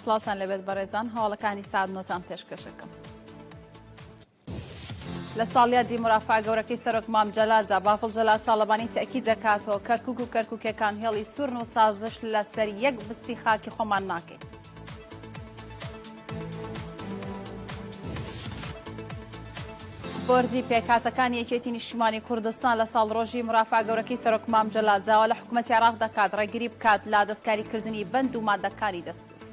سڵاوتان لەبێت بەڕێزان هەواڵەکانی سعات نۆتان پێشکەشەکەم. لە ساڵیادی مورافا گەورەکەی سەرۆک مام جەلالدا، بافڵ جەلال تاڵەبانی تەئکید دەکاتەوە، کەرکوک و کەرکوکیەکان هێڵی سوورن و سازش لەسەر یەک بستی خاکی خۆمان ناکەین. بۆردی پێکهاتەکانی یەکێتی نیشتیمانی کوردستان لە ساڵڕۆژی مرافا گەورەکەی سەرۆک مام جەلال داوا لە حکومەتی عێراق دەکات ڕێگری بکات لە دەستکاریکردنی بەند و مادەکانی دەستوور.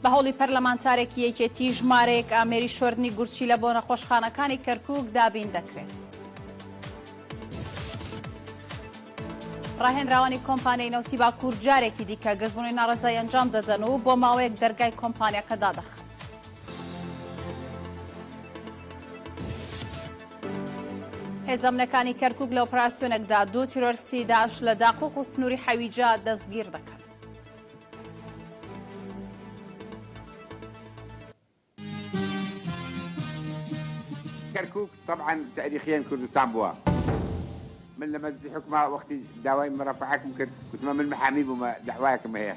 بە هەوڵی پەرلەمانتارێکی یەکێتی ژمارەیەک ئامێری شۆردنی گورچیلە بۆ نەخۆشخانەکانی کەرکووک دابین دەکرێت. ڕاهێنراوانی کۆمپانیای نەوتی باکوور جارێکی دیکە گردبوونەوەی ناڕەزایی ئەنجام دەدەن و بۆ ماوەیەک دەرگای کۆمپانیاکە دادەخەن. هێزە ئەمنیەکانی کەرکوک لە ئۆپراسیۆنێکدا دوو تیرۆرستی داعش لە داقوق و سنووری حەویجە دەستگیر دەکەن. کەرکوک تەبعەن تاریخیەن کوردستان بووە. من لە مەجلسی حوکما وەختی داوای مرافعەکم کرد گوتمە من محامی بوومە دەعوایەکم هەیە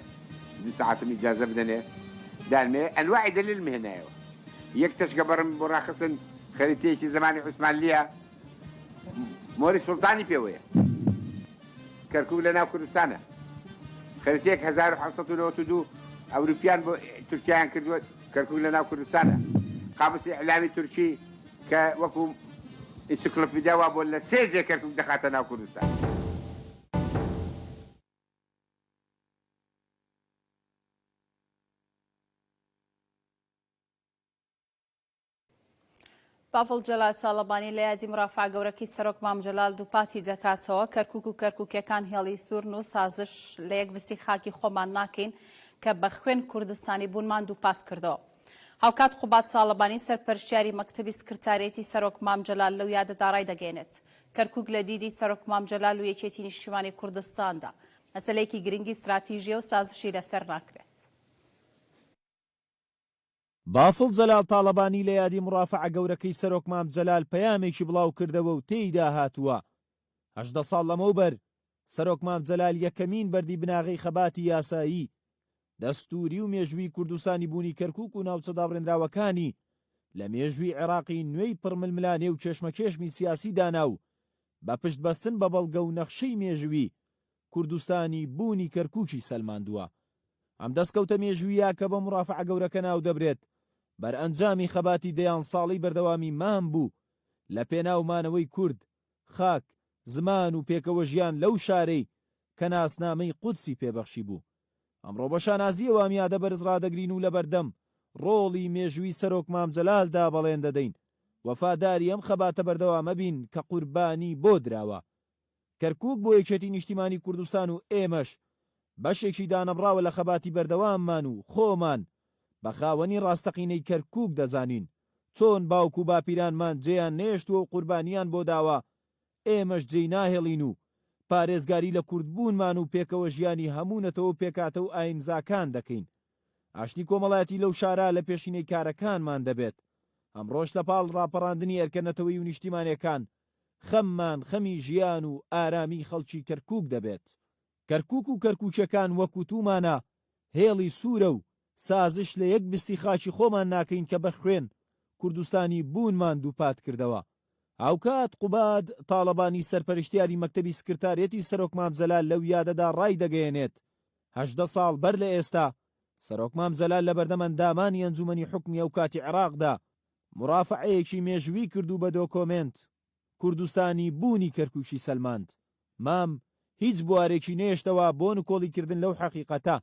دوو سەعاتم ئیجازە بدەنێ دانمێ ئەنواعی دەلیلم هێنایەوە یەک تەشگە بەڕم بۆ ڕاخستن خەریتەیەکی زەمانی عوسمانلیە مۆری سوڵتانی پێوەیە کەرکوک لە ناو کوردستانە خەریتەیەک 1792 ئەوروپیان بۆ تورکیایان کردووە کەرکوک لە ناو کوردستانە قاموسی ئیعلامی تورکی کە وەکو ئینسکلۆپیدیا وابووە لە سێ جێ کەرکوک دەخاتە ناو کوردستان. بافڵ جەلال تاڵەبانی لە یادی مرافعە گەورەکەی سەرۆک مام جەلال دووپاتی دەکاتەوە، کەرکوک و کەرکوکیەکان هێڵی سوورن و سازش لە یەک بستی خاکی خۆمان ناکەین کە بە خوێن کوردستانی بوونمان دووپات کردەوە. هاوکات قوباد تاڵەبانی سەرپەرشتیاری مەکتەبی سکرتاریەتی سەرۆک مام جەلال لەو یادەدا ڕایدەگەیەنێت، کەرکوک لە دیدی سەرۆک مام جەلال و یەکێتی نیشتیمانی کوردستاندا مەسەلەیەکی گرنگی ستراتیژیە و سازشی لەسەر ناکرێت. بافڵ جەلال تاڵەبانی لە یادی مورافەعە گەورەکەی سەرۆک مام جەلال پەیامێکی بڵاوکردەوە و تێیدا هاتووە، 18 ساڵ لەمەوبەر سەرۆک مام جەلال یەکەمین بەردی بناغەی خەباتی یاسایی، دەستووری و مێژووی کوردستانی بوونی کەرکوک و ناوچە دابڕێنراوەکانی لە مێژووی عێراقی نوێی پڕ ململانێ و کێشمەکێشمی سیاسی دانا و بە پشت بەستن بە بەڵگە و نەخشەی مێژووی کوردستانی بوونی کەرکوکی سەلماندووە. ئەم دەستکەوتە مێژوویە کە بە مورافەعە گەورەکە ناودەبرێت، بەرئەنجامی خەباتی دەیان ساڵەی بەردەوامی مام بوو لە پێناو مانەوەی کورد، خاک، زمان و پێکەوەژیان لەو شارەی کە ناسنامەی قودسی پێبەخشیبوو. ئەمڕۆ بە شانازییەوە ئەم یادە بەرز ڕادەگرین و لەبەردەم ڕۆڵی مێژووی سەرۆک مام جەلالدا بەڵێن دەدەین وەفاداری ئەم خەباتە بەردەوامە بین کە قوربانی بۆ دراوە. کەرکوک بۆ یەکێتی نیشتیمانی کوردستان و ئێمەش بەشێکی دانەبڕاوە لە خەباتی بەردەواممان و خۆمان بە خاوەنی ڕاستەقینەی کەرکوک دەزانین، چۆن باوک و باپیرانمان جێیان نەیەشتووە و قوربانیان بۆ داوە ئێمەش جێی ناهێڵین و پارێزگاری لە کوردبوونمان و پێکەوە ژیانی هەموو نەتەوە و پێکهاتە و ئاینزاکان دەکەین. ئاشتی کۆمەڵایەتی لەو شارە لە پێشینەی کارەکانمان دەبێت. ئەمڕۆش لە پاڵ ڕاپەڕاندنی ئەرکە نەتەوەیی و نیشتیمانیەکان خەممان خەمی ژیان و ئارامی خەڵکی کەرکوک دەبێت. کەرکوک و کەرکوکیەکان وەک وتومانە هێڵی سوورە و سازش لە یەک بستی خاکی خۆمان ناکەین کە بە خوێن کوردستانی بوونمان دووپات کردەوە. هاوکات قوباد تاڵەبانی سەرپەرشتیاری مەکتەبی سکرتاریەتی سەرۆک مام جەلال لەو یادەدا ڕایدەگەیەنێت 18 ساڵ بەر لە ئێستا سەرۆک مام جەلال لەبەردەم ئەندامانی ئەنجومەنی حوکمی ئەوکاتی عێراقدا مورافەعەیەکی مێژووی کرد و بە دۆکۆمێنت کوردستانی بوونی کەرکوکی سەلماند. مام. هیچ بوارێکی نەهێشتەوە بۆ نکۆڵیکردن لەو حەقیقەتە.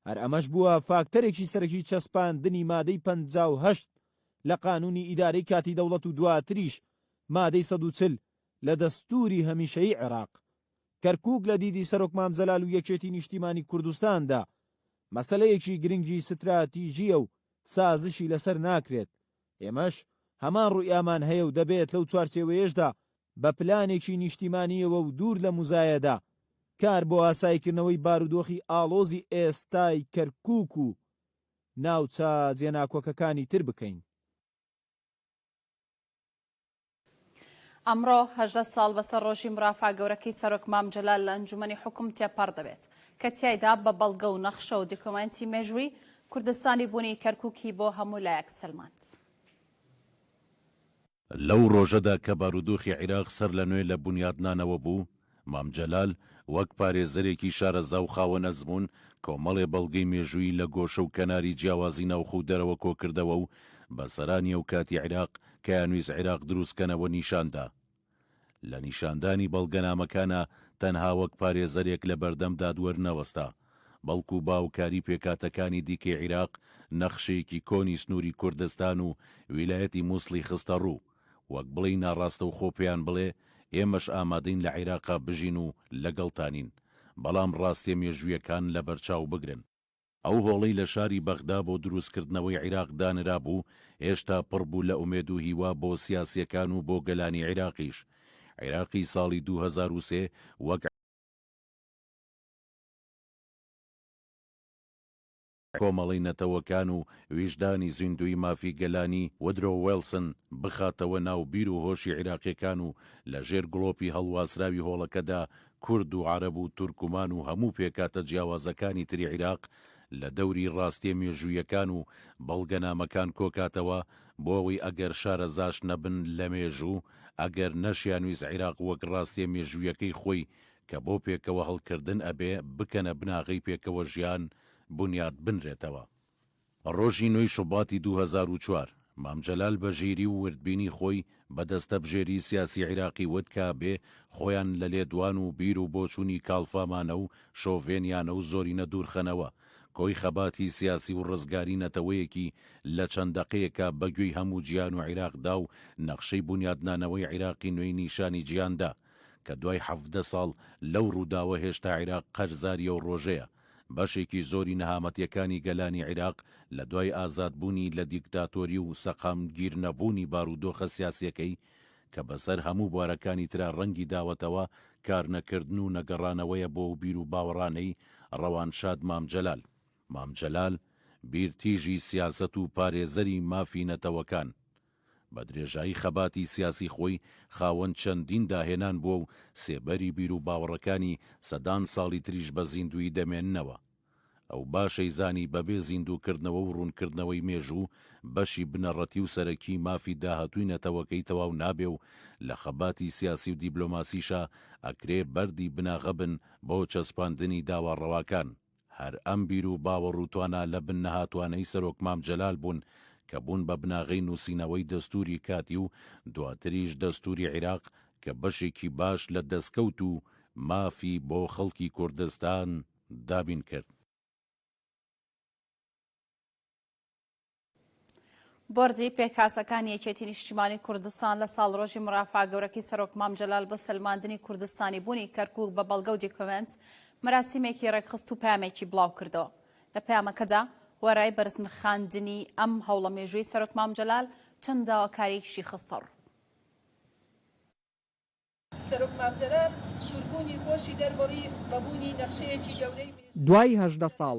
هەر ئەمەش بووە فاکتەرێکی سەرەکی چەسپاندنی مادەی 58 لە قانوونی ئیدارەی کاتی دەوڵەت و دواتریش مادەی 140 لە دەستووری هەمیشەیی عێراق. کەرکووک لە دیدی سەرۆک مام جەلال و یەکێتی نیشتیمانی کوردستاندا مەسەلەیەکی گرنگی ستراتیژییە و سازشی لەسەر ناکرێت. ئێمەش هەمان ڕوئیامان هەیە و دەبێت لەو چوارچێوەیەشدا بە پلانێکی نیشتیمانییەوە و دوور لە موزایەدە کار بۆ ئاساییکردنەوەی بارودۆخی ئاڵۆزی ئێستای کەرکووک و ناوچە جێناکۆکەکانی تر بکەین. ئەمڕۆ 18 ساڵ بەسەر ڕۆژی مرافا گەورەکەی سەرۆک مام جەلال لە ئەنجومەنی حوکم تێپەڕ دەبێت کە تیایدا بە بەڵگە و نەخشە و دیکۆمێنتی مێژووی کوردستانی بوونی کەرکوکی بۆ هەموو لایەک سەلماند. لەو ڕۆژەدا کە بارودۆخی عیراق سەر لە نوێ لە بونیادنانەوە بوو، مام جەلال وەک پارێزەرێکی شارەزا و خاوەن ئەزموون کۆمەڵێ بەڵگەی مێژوویی لە گۆشە و کەناری جیاوازی ناوخۆ و دەرەوە کۆکردەوە و بە سەرانی ئەوکاتی عیراق کە یانویست عیراق دروستکەنەوە نیشاندا. لە نیشاندانی بەڵگەنامەکانا تەنها وەک پارێزەرێک لە بەردەم دادوەر نەوەستا، بەڵکو بە هاوکاری پێکهاتەکانی دیکەی عیراق نەخشەیەکی کۆنی سنووری کوردستان و ویلایەتی موسڵی خستە ڕوو، وەک بڵێی ناڕاستەوخۆ پێیان بڵێ ئێمەش ئامادەین لە عیراقا بژین و لەگەڵتانین، بەڵام ڕاستیە مێژوویەکان لەبەرچاو بگرن. ئەو هۆڵەی لە شاری بەغدا بۆ دروستکردنەوەی عیراق دانرابوو، هێشتا پڕ بوو لە ئومێد و هیوا بۆ سیاسییەکان و بۆ گەلانی عیراقیش. عیراقی ساڵی 2003 وەک کۆمەڵەی نەتەوەکان و ویژدانی زیندووی مافی گەلانی، ودرۆ وێڵسن، بخاتەوە ناو بیر و هۆشی عیراقییەکان و لە ژێر گڵۆپی هەڵواسراوی هۆڵەکەدا کورد و عەرەب و تورکمان و هەموو پێکهاتە جیاوازەکانی تری عیراق لە دەوری ڕاستیە مێژوویەکان و بەڵگەنامەکان کۆکاتەوە بۆ ئەوەی ئەگەر شارەزاش نەبن لە مێژوو ئەگەر نەشیانویست عیراق وەک ڕاستیە مێژوویەکەی خۆی کە بۆ پێکەوە هەڵکردن ئەبێ بکەنە بناغەی پێکەوە ژیان بونیاد بنرێتەوە. ڕۆژی نۆی شوباتی 2004، مام جەلال بە ژیری و وردبینی خۆی بە دەستەبژێری سیاسی عیراقی وت کە بێ خۆیان لە لێدوان و بیر و بۆچوونی کاڵفامانە و شۆڤێنیانە و زۆرینە دوورخەنەوە، کۆی خەباتی سیاسی و ڕزگاری نەتەوەیەکی لە چەند دەقەیەکا بە گوێی هەموو جیهان و عیراق دا و نەخشەی بونیادنانەوەی عیراقی نوێی نیشانی جیهان دا کە دوای 17 ساڵ لەو ڕووداوە هێشتا عیراق قەرزاری ئەو ڕۆژەیە. بەشێکی زۆری نەهامەتیەکانی گەلانی عیراق لە دوای ئازادبوونی لە دیکتاتۆری و سەقامگیرنەبوونی بارودۆخە سیاسیەکەی کە بەسەر هەموو بوارەکانی ترا ڕەنگی داوەتەوە کارنەکردن و نەگەڕانەوەیە بۆ و بیروباوەڕانەی ڕەوانشاد مام جەلال مام جەلال بیر تیژی سیاسەت و پارێزەری مافی نەتەوەکان بە درێژایی خەباتی سیاسی خۆی خاوەن چەندین داهێنان بووە و سێبەری بیروباوەڕەکانی سەدان ساڵی تریش بە زیندوویی دەمێننەوە. ئەو باش ئەیزانی بەبێ زیندووکردنەوە و ڕوونکردنەوەی مێژوو، بەشی بنەڕەتی و سەرەکیی مافی داهاتووی نەتەوەکەی تەواو نابێ و لە خەباتی سیاسی و دیبلۆماسیشا ئەکرێ بەردی بناغە بن بۆ چەسپاندنی داوا ڕەواکان. هەر ئەم بیر و باوەڕ و توانا لە بن نەهاتوانەی سەرۆک مام جەلال بوون کە بوون بە بناغەی نووسینەوەی دەستووری کاتی و دواتریش دەستووری عیراق کە بەشێکی باش لە دەسکەوت و مافی بۆ خەڵکی کوردستان دابین کرد. بۆردی پێکهاتەکانی یەکێتی نیشتیمانی کوردستان لە ساڵڕۆژی مرافا گەورەکەی سەرۆک مام جەلال بۆ سەلماندنی کوردستانی بوونی کەرکوک بە بەڵگە و دیکۆمێنت مەراسیمێکی ڕێکخست و پەیامێکی بڵاوکردەوە. لە پەیامەکەدا وێڕای بەرزنرخاندنی ئەم هەوڵە مێژوویەی سەرۆک مام جەلال چەند داواکارییەکیشی خستەڕوو. سەرۆک مام جەلال سووربوونی خۆشی دەربڕی بە بوونی نەخشەیەکی گەورەی مێژوویی. دوای 18 ساڵ،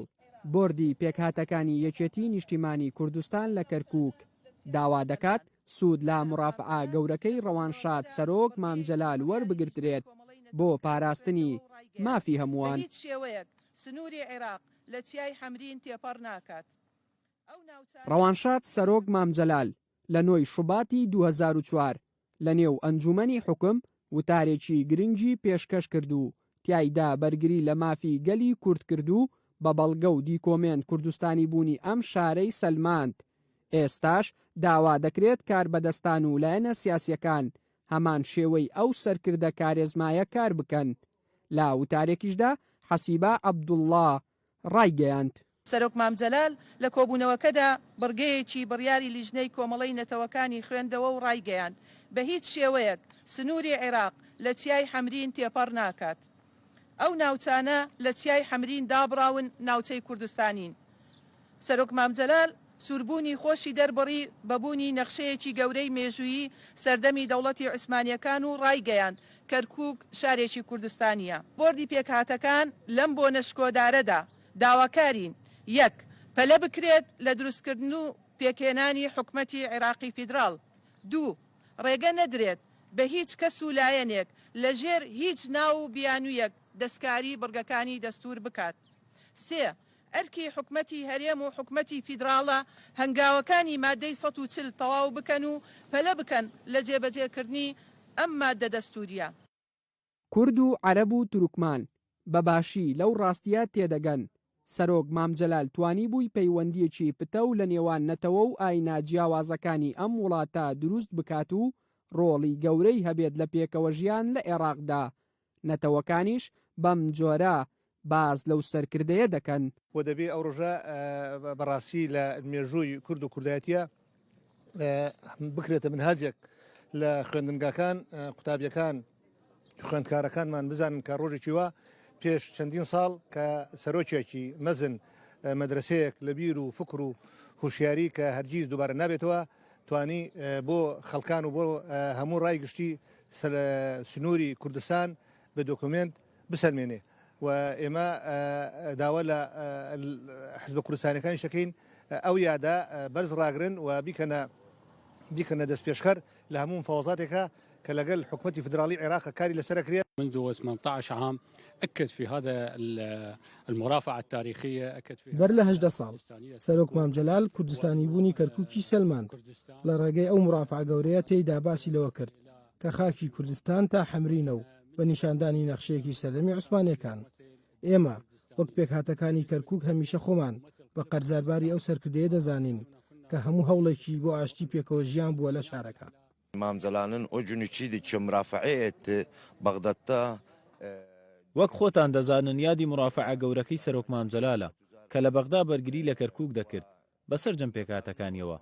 بۆردی پێکهاتەکانی یەکێتیی نیشتیمانی کوردستان لە کەرکووک داوا دەکات سوود لە مورافعە گەورەکەی ڕەوانشاد سەرۆک مام جەلال وەربگرترێت بۆ پاراستنی مافی هەمووان. بە هیچ شێوەیەک سنووری عێراق لە چیای حەمرین تێپەڕ ناکات. ئەو ناوچانەی. ڕەوانشاد سەرۆک مام جەلال لە نۆی شوباتی 2004 لە نێو ئەنجوومەنی حوکم وتارێکی گرنگی پێشکەش کرد و تیایدا بەرگری لە مافی گەلی کورد کرد و بە بەڵگە و دیکۆمێنت کوردستانیبوونی ئەم شارەی سەلماند، ئێستاش داوا دەکرێت کاربەدەستان و لایەنە سیاسیەکان هەمان شێوەی ئەو سەرکردە کارێزمایە کار بکەن. لە وتارێکیشدا حەسیبە عەبدوڵڵا ڕایگەیاند. سەرۆک مام جەلال لە کۆبوونەوەکەدا بڕگەیەکی بڕیاری لیژنەی کۆمەڵەی نەتەوەکانی خوێندەوە و ڕایگەیاند، بە هیچ شێوەیەک سنووری عێراق لە چیای حەمرین تێپەڕ ناکات. ئەو ناوچانە لە چیای حەمرین دابڕاون ناوچەی کوردستانین. سەرۆک مام جەلال سووربوونی خۆشی دەربڕی بە بوونی نەخشەیەکی گەورەی مێژوویی سەردەمی دەوڵەتی عوسمانییەکان و ڕایگەیاند، کەرکووک شارێکی کوردستانییە. بۆردی پێکهاتەکان لەم بۆنە شکۆدارەدا داواکارین، یەک. پەلە بکرێت لە دروستکردن و پێکهێنانی حکومەتی عێراقی فیدراڵ. دوو. ڕێگە نەدرێت بە هیچ کەس و لایەنێک لە ژێر هیچ ناو و بیانوویەک دەستکاری بڕگەکانی دەستوور بکات. سێ. ئەرکی حکومەتی هەرێم و حکومەتی فیدراڵە هەنگاوەکانی مادەی 140 تەواو بکەن و پەلە بکەن لە جێبەجێکردنی ئەم مادە دەستوورییە. کورد و عەرەب و تورکمان بە باشی لەو ڕاستییە تێدەگەن، سەرۆک مام جەلال توانیبووی پەیوەندییەکی پتەو لە نێوان نەتەوە و ئاینە جیاوازەکانی ئەم وڵاتە دروست بکات و ڕۆڵی گەورەی هەبێت لە پێکەوەژیان لە ئێڕاقدا، نەتەوەکانیش بەم جۆرە باس لەو سەرکردەیە دەکەن. و دەبێ ئەو ڕۆژە بە ڕاستی لە مێژووی کورد و کوردایەتیە بکرێتە منهاجێک لە خوێندنگاکان قوتابیەکان خوێندکارەکانمان بزانن کە ڕۆژێکی وا پێش چەندین ساڵ کە سەرۆکێکی مەزن مەدرسەیەک لە بیر و فکر و هوشیاری کە هەرگیز دووبارە نابێتەوە توانی بۆ خەڵکان و بۆ هەموو ڕای گشتی سنووری کوردستان بە دۆکۆمێنت بسەلمێنێ و ئێمە داوا لە حزبە کوردستانەکانیش دەکەین ئەو یادە بەرز ڕاگرن و بیکەنە بیکەنە دەستپێشخەر لە هەموو مفاوەزاتێکا کە لەگەل حکومەتی فیدراڵی عێراق کاری لەسەر ئەکرێ. منذ 18 عام اكد في هذا المرافعة التاريخية اكد فيها بەر لە 18 ساڵ سەرۆک مام جەلال کوردستانیبوونی کەرکووکی سەلماند لە ڕێگەی ئەو مرافعە گەورەیە تێیدا باسی لەوە کرد کە خاکی کوردستان تا حەمرینە و بە نیشاندانی نەخشەیەکی سەردەمی عوسمانیەکان. ئێمە وەک پێکهاتەکانی کەرکوک هەمیشە خۆمان بە قەرزارباری ئەو سەرکردەیە دەزانین کە هەموو هەوڵێکی بۆ ئاشتی پێکەوە ژیان بووە لە شارەکە. مام جەلالن o günü ki mürafaa etti Bağdat'ta. وەک خۆتان دەزانن یادی مورافەعە گەورەکەی سەرۆک مام جەلالە کە لە بەغدا بەرگری لە کەرکوک دەکرد بە سەرجەم پێکهاتەکانیەوە.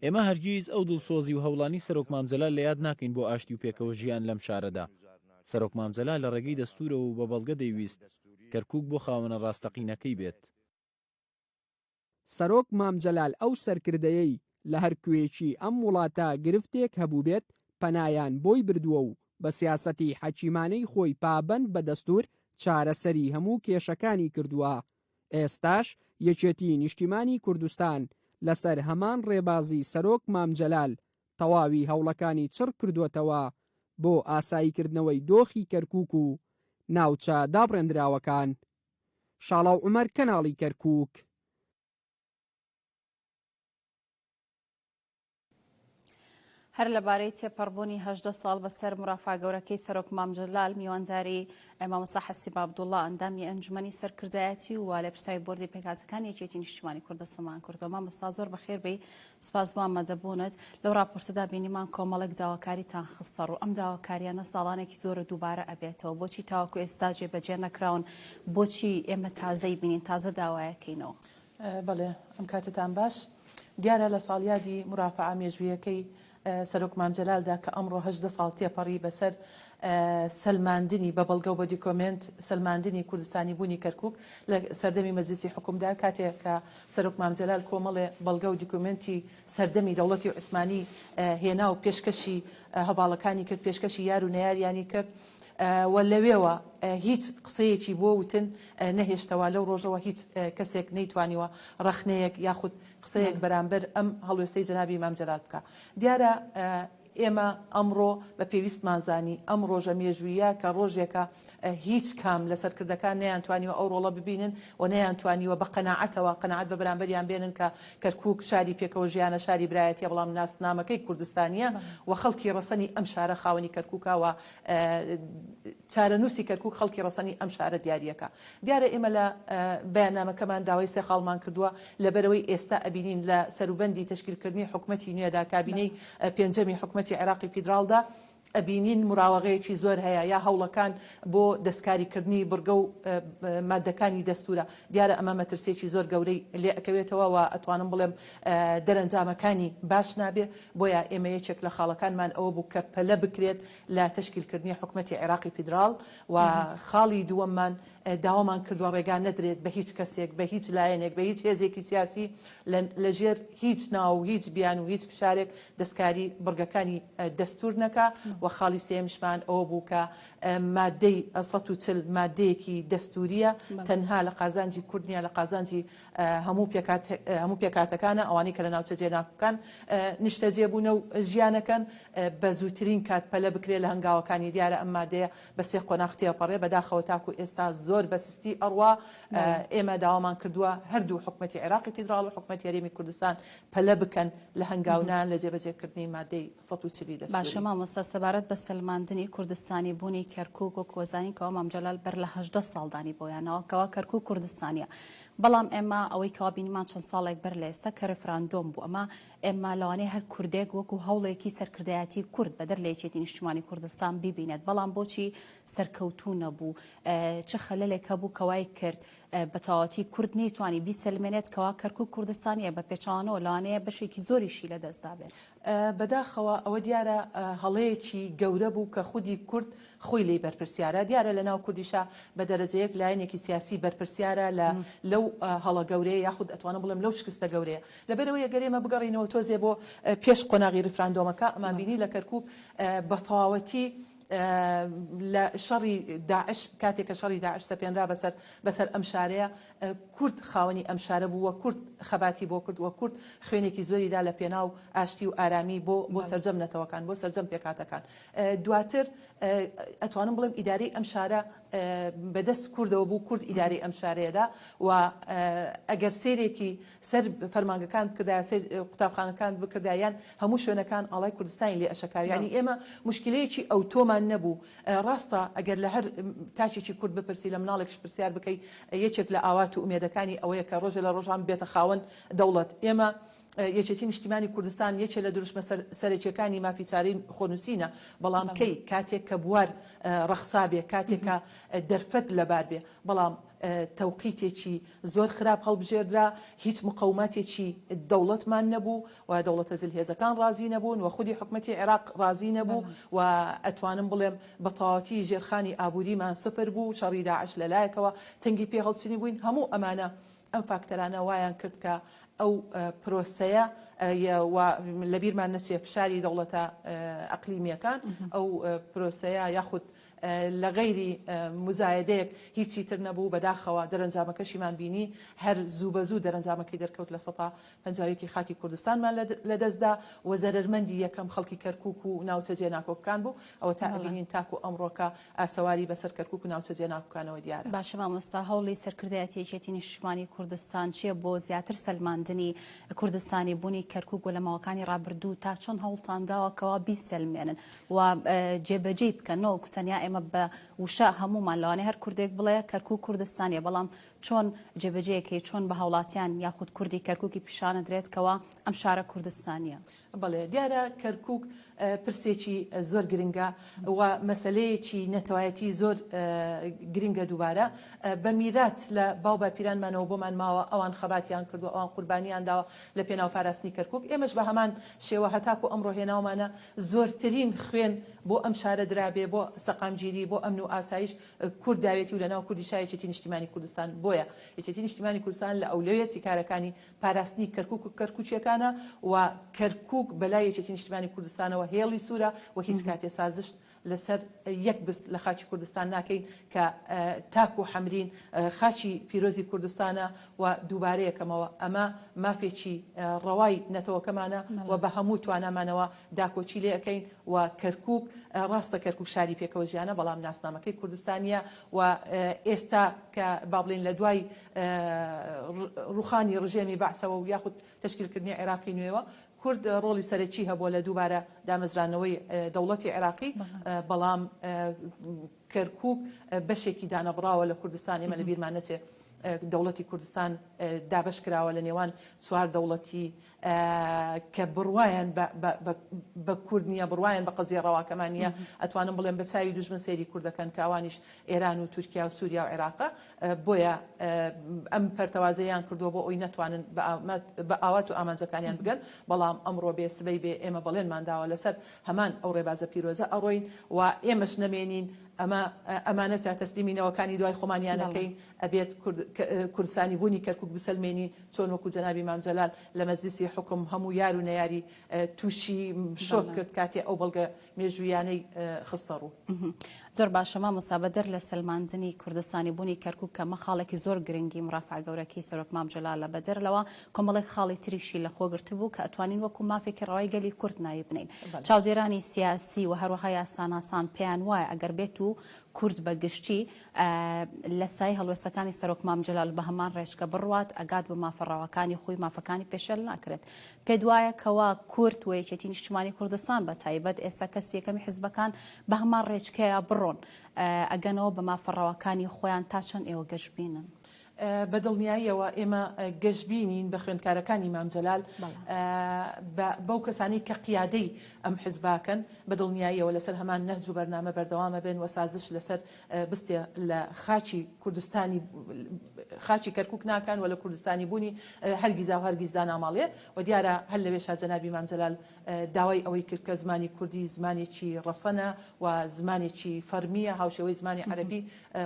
ئێمە هەرگیز ئەو دڵسۆزی و هەوڵانی سەرۆک مام جەلال لە یاد ناکەین بۆ ئاشتی و پێکەوە ژیان لەم شارەدا. سەرۆک مام جەلال لە ڕێگەی دەستوورەوە و بە بەڵگە دەیویست کەرکوک بۆ خاوەنە ڕاستەقینەکەی بێت. سەرۆک مام جەلال ئەو سەرکردەیەی لە هەر کوێیەکی ئەم وڵاتە گرفتێک هەبووبێت پەنایان بۆی بردووە و بە سیاسەتی حەکیمانەی خۆی پابەند بە دەستوور چارەسەری هەموو کێشەکانی کردووە ئێستاش یەکێتی نیشتیمانی کوردستان لەسەر هەمان ڕێبازی سەرۆک مام جەلال تەواوی هەوڵەکانی چڕ کردووەتەوە بۆ ئاساییکردنەوەی دۆخی کەرکوک و ناوچە دابڕێندراوەکان. شاڵاو عومەر کەناڵی کەرکوک. هەر لەبارەی تێپەڕبوونی 18 ساڵ بەسەر مرافا گەورەکەی سەرۆک مام جەلال میوانداری مامۆستا حەسیب عەبدوڵڵا ئەندامی ئەنجومەنی سەرکردایەتی و لێپرسراوی بۆردی پێکهاتەکانی یەکێتی نیشتیمانی کوردستانمان کردووە. مامۆستا زۆر بەخێر بێی، سوپاس بۆ ئامادەبوونت. لەو راپۆرتەدا بینیمان کۆمەڵێک داواکاریتان خستەڕوو، ئەم داواکاریانە ساڵانێکی زۆرە دووبارە ئەبێتەوە، بۆچی تاوەکو ئێستا جێبەجێ نەکراون، بۆچی ئێمە تازەی بینین تازە داوایەکەینەوە؟ بەڵێ ئەم کاتەتان باش. دیارە لە ساڵیادی مورافەعە مێژوویەکەی سەرۆک مام جەلالدا کە ئەمڕۆ 18 ساڵ تێپەڕی بەسەر سەلماندنی بە بەڵگە و بە دیکۆمێنت سەلماندنی کوردستانی بوونی کەرکوک لە سەردەمی مەجلیسی حوکمدا کاتێک کە سەرۆک مام جەلال کۆمەڵێ بەڵگە و دیکۆمێنتی سەردەمی دەوڵەتی عوسمانی هێنا و پێشکەشی هەڤاڵەکانی کرد پێشکەشی یار و نەیاریانی کرد و لەوێوە هیچ قسەیەکی بۆ وتن نەهێشتەوە، لەو ڕۆژەوە هیچ کەسێک نەیتوانیوە ڕەخنەیەک یاخود قسەیەک بەرامبەر ئەم هەڵوێستەی جەنابی مام جەلال بکا. دیارە ئێمە ئەمڕۆ بە پێویستمان زانی ئەم ڕۆژە مێژوویە کە ڕۆژێکە هیچ کام لە سەرکردەکان نەیانتوانیوە ئەو ڕۆڵە ببینن و نەیانتوانیوە بە قەناعەتەوە قەناعەت بە بەرامبەریان بێنن کە کەرکووک شاری پێکەوە ژیانە، شاری برایەتیە، بەڵام ناسنامەکەی کوردستانیە و خەڵکی ڕەسەنی ئەم شارە خاوەنی کەرکووکە و چارەنووسی کەرکووک خەڵکی ڕەسەنی ئەم شارە دیاریەکا. دیارە ئێمە لە بەیاننامەکەمان داوای سێ خاڵمان کردووە، لەبەرئەوەی ئێستا ئەبینین لە سەروبەندی تەشکیلکردنی حکومەتی نوێدا، کابینەی پێنجەمی حکومەتی عێراقی فیدراڵدا. ئەبینین مراوەغەیەکی زۆر هەیە یا هەوڵەکان بۆ دەستکاری کردنی بڕگە و ماددەکانی دەستوورە، دیارە ئەمە مەترسیەکی زۆر گەورەی لێ ئەکەوێتەوە و ئەتوانم بڵێم دەرەنجامەکانی باش نابێ، بۆیە ئێمە یەکێک لە خاڵەکانمان ئەوە بوو کە پەلە بکرێت لە تەشکیل کردنی حکومەتی عێراقی فیدراڵ و خاڵی دووەممان داوامان کردووە ڕێگا نەدرێت بە هیچ کەسێک، بە هیچ لایەنێک، بە هیچ هێزێکی سیاسی لە ژێر هیچ ناو و هیچ بیانوو و هیچ فشارێک دەستکاری بڕگەکانی دەستوور نەکا و خاڵی سێیەمیشمان ئەوە بوو کە مادەی 140 مادەیەکی دەستوورییە تەنها لە قازانجی کورد نییە لە قازانجی هەموو پێکات هەموو پێکهاتەکانە ئەوانەی کە لە ناوچە جێناکۆکان نیشتەجێ بوونە و ژیانەکەن بە زووترین کات پەلە بکرێ لە هەنگاوەکانی دیارە ئەم مادەیە بە سێ قۆناغ تێپەڕێ، بەداخەوە تاکو ئێستا زۆر بە سستی ئەڕوا، ئێمە داوامان کردووە هەردوو حکومەتی عێراقی فیدراڵ و حکومەتی هەرێمی کوردستان پەلە بکەن لە هەنگاونان لە جێبەجێکردنی مادەی 140 ی باشە دەستووری. مامۆستا سەبارەت بە سەلماندنی کوردستانی بوونی کەرکوک وەکو ئەزانین کەوا مام جەلال بەر لە 18 ساڵ دانی بۆیانەوە کەوا کەرکوک کوردستانیە بەڵام ئێمە ئەوەی کەوا بینیمان چەند ساڵێک بەر لە ئێستا کە ریفراندۆم بوو ئەمە ئێمە لەوانەیە هەر کوردێک وەکو هەوڵێکی سەرکردایەتی کورد بەدەر لە یەکێتی نیشتیمانی کوردستان بیبینێت، بەڵام بۆچی سەرکەوتوو نەبوو؟ چ خەلەلێک هەبوو کە وای کرد بە تەواوەتی کورد نەیتوانی بیسەلمێنێت کەوا کەرکوک کوردستانییە، بە پێچەوانەوە لەوانەیە بەشێکی زۆریشی لەدەست دابێت؟ بەداخەوە ئەوە دیارە هەڵەیەکی گەورە بوو کە خودی کورد خۆی لێی بەرپرسیارە، دیارە لە ناو کوردیشا بە دەرەجە یەک لایەنێکی سیاسی بەرپرسیارە لە لەو هەڵە گەورەیە یاخود ئەتوانم بڵێم لەو شکستە گەورەیە. لەبەرئەوەی ئەگەر ئێمە بگەڕێینەوە تۆزێ بۆ پێش قۆناغی ریفراندۆمەکە، ئەمان بینی لە کەرکوک بە تەواوەتی لە شەڕی داعش کاتێک کە شەڕی داعش سەپێنرا بەسەر بەسەر ئەم شارەیە کورد خاوەنی ئەم شارە بوو و کورد خەباتی بۆ کرد و کورد خوێنێکی زۆری دا لە پێناو ئاشتی و ئارامی بۆ بۆ سەرجەم نەتەوەکان بۆ سەرجەم پێکهاتەکان دواتر ئەتوانم بڵێم ئیدارەی ئەم شارە بەدەست کوردەوە بوو کورد ئیدارەی ئەم شارەیەدا و ئەگەر سەیرێکی سەر فەرمانگەکان بکردایە سەیر قوتابخانەکان بکردایە یان هەموو شوێنەکان ئاڵای کوردستانی لێ ئەشەکا یانی ئێمە موشکیلەیەکی ئەوتۆمان نەبوو ڕاستە ئەگەر لە هەر تاکێکی کورد بپرسی لە مناڵێکش پرسیار بکەی یەکێک لە ئاوات و ئومێدەکانی ئەوەیە کە ڕۆژێ لە ڕۆژان ببێتە خاوەن دەوڵەت ئێمە یەکێتی نیشتیمانی کوردستان یەکێ لە دروشمە سەرەکیەکانی مافی چارەی خۆنووسینە بەڵام کەی کاتێک کە بوار ڕەخسا بێ کاتێک کە دەرفەت لەبار بێ بەڵام تەوقیتێکی زۆر خراپ هەڵبژێردرا، هیچ مقەوماتێکی دەوڵەتمان نەبوو و دەوڵەتە زلهێزەکان ڕازی نەبوون و خودی حکومەتی عێراق ڕازی نەبوو و ئەتوانم بڵێم بە تەواوەتی ژێرخانی ئابووریمان سفر بوو، شەڕی داعش لە لایەکەوە تەنگی پێ هەڵچنی بووین، هەموو ئەمانە ئەم فاکتەرانە وایان کرد کە ئەو پرۆسەیە و لەبیرمان نەچێ فشاری دەوڵەتە ئەقلیمییەکان ئەو پرۆسەیە یاخود لە غەیری موزایەدەیەک هیچی تر نەبوو، بەداخەوە دەرەنجامەکەشیمان بینی، هەر زوو بە زوو دەرەنجامەکەی دەرکەوت 51% خاکی کوردستانمان لە دەست دا و زەرەرمەندی یەکەم خەڵکی کەرکوک و ناوچە جێناکۆکەکان بوو، ئەوەتا ئەبینین تاکو ئەمڕۆکە ئاسەواری بەسەر کەرکوک و ناوچە جێناکۆکانەوە دیارە. باشە مامۆستا هەوڵی سەرکردایەتی یەکێتی نیشتمانی کوردستان چیە بۆ زیاتر سەلماندنی کوردستانی بوونی کەرکوک و لە ماوەکانی ڕابردوو تا چەند هەوڵتان داوە کەوا بیسەلمێنن و جێبەجێی بکەن نەوەکو تەنیا ئێمە بە وشە هەموومان لەوانەیە هەر کوردێک بڵێ کەرکوک کوردستانیە بەڵام چۆن جێبەجێکەی چۆن بە هاوڵاتیان یاخود کوردی کەرکوکی پیشانەدرێت کەوا ئەم شارە کوردستانیە. بەڵێ دیارە کەرکوک پرسێکی زۆر گرنگە و مەسەلەیەکی نەتەوایەتی زۆر گرنگە دووبارە بە میرات لە باو باپیرانمانەوە بۆمان ماوە ئەوان خەباتیان کردووە ئەوان قوربانیان داوە لە پێناو پاراستنی کەرکوک ئێمەش بە هەمان شێوە هەتاکو ئەمڕۆ هێناومانە زۆرترین خوێن بۆ ئەم شارە درابێ، بۆ سەقامگیری، بۆ ئەمن و ئاسایش کورد داوێتی و لەناو کوردیشا یەکێتی نیشتیمانی کوردستان بۆیە یەکێتی نیشتیمانی کوردستان لە ئەولەویەتی کارەکانی پاراستنی کەرکوک و کەرکوکیەکانە و کەرکوک بەلای یەکێتی نیشتیمانی کوردستانەوە هێڵی سورە و هیچ کاتێ سازشت لەسەر یەک بست لە خاکی کوردستان ناکەین کە تاکو حەمرین خاکی پیرۆزی کوردستانە و دووبارەیەکەمەوە ئەمە مافێکی ڕەوای نەتەوەکەمانە و بە هەموو توانامانەوە داکۆکی لێ ئەکەین و کەرکوک ڕاستە کەرکوک شاری پێکەوە ژیانە بەڵام ناسنامەکەی کوردستانیە و ئێستا کە با بڵێین لە دوای ڕوخانی ڕژێمی بەعسەوە و یاخود تەشکیلکردنی عێراقی نوێوە کورد ڕۆڵی سەرەکی هەبووە لە دووبارە دامەزرانەوەی دەوڵەتی عێراقی، بەڵام کەرکووک بەشێکی دانەبڕاوە لە کوردستان، ئێمە لەبیرمان نەچێ. دەوڵەتی کوردستان دابەش کراوە لە نێوان چوار دەوڵەتی کە بڕوایان بە کورد نییە، بڕوایان بە قەزیە ڕەواکەمان نییە، ئەتوانم بڵێم بە چاوی دوژمن سەیری کورد دەکەن کە ئەوانیش ئێران و تورکیا و سوریا و عێراقە، بۆیە ئەم پەرتەوازەیان کردووە بۆ ئەوی نەتوانن بە ئاوات و ئامانجەکانیان بگەن، بەڵام ئەمڕۆ بێ سبەی بێ ئێمە بەڵێنمان داوە لەسەر هەمان ئەو ڕێبازە پیرۆزە ئەڕۆین و ئێمەش نەمێنین، ئەمە ئەمانەتە تەسلیمی نەوەکانی دوای خۆمانیان ئەکەین، ئەبێت کوردستانی بوونی کەرکوک بسەلمێنین، چۆن وەکو جەنابی مام جەلال لە مەجلیسی حوکم هەموو یار و نەیاری تووشی شۆک کرد کاتێ ئەو بەڵگە مێژوویانەی خستە ڕوو. زۆر باشە مامۆستا بەدەر لە سەلماندنی کوردستانی بوونی کەرکوک کە مە خاڵێکی زۆر گرنگی مڕافعە گەورەکەی سەرۆک مام جەلالە بەدەر لەوە کۆمەڵێک خاڵی تریشی لە خۆ گرتبوو کە ئەتوانین وەکو مافێکی ڕەوای گەلی کورد ناوی بنێین چاودێرانی سیاسی و هەروەها یاساناسان پێیان وایە ئەگەر بێت و کورد بە گشتی لە سایەی هەڵوێستەکانی سەرۆک مام جەلال بە هەمان ڕێچکە بڕوات ئەگات بە مافە ڕەواکانی خۆی مافەکانی پێشێل ناکرێت. پێت وایە کەوا کورد و یەکێتی نیشتمانی کوردستان بە تایبەت ئێستا کەسی یەکەمی حزبەکان بە هەمان ڕێچکەیا بڕۆن ئەگەنەوە بە مافە ڕەواکانی خۆیان تا چەند ئێوە گەشبینن؟ بە دڵنیاییەوە ئێمە گەشبینین بە خوێندکارەکانی مام جەلال، بەو کەسانەی کە قیادەی ئەم حزباکەن، بە دڵنیاییەوە لەسەر هەمان نەهج و بەرنامە بەردەوام ئەبن و سازش لەسەر بستێ لە خاکی کوردستانی خاکی کەرکوک ناکەن و لە کوردستانی بوونی هەرگیزاو هەرگیز داناماڵێ و دیارە هەر لەوێشا جەنابی مام جەلال داوای ئەوەی کرد کە زمانی کوردی زمانێکی ڕەسەنە و زمانێکی فەرمییە هاوشێوەی زمانی عەرەبی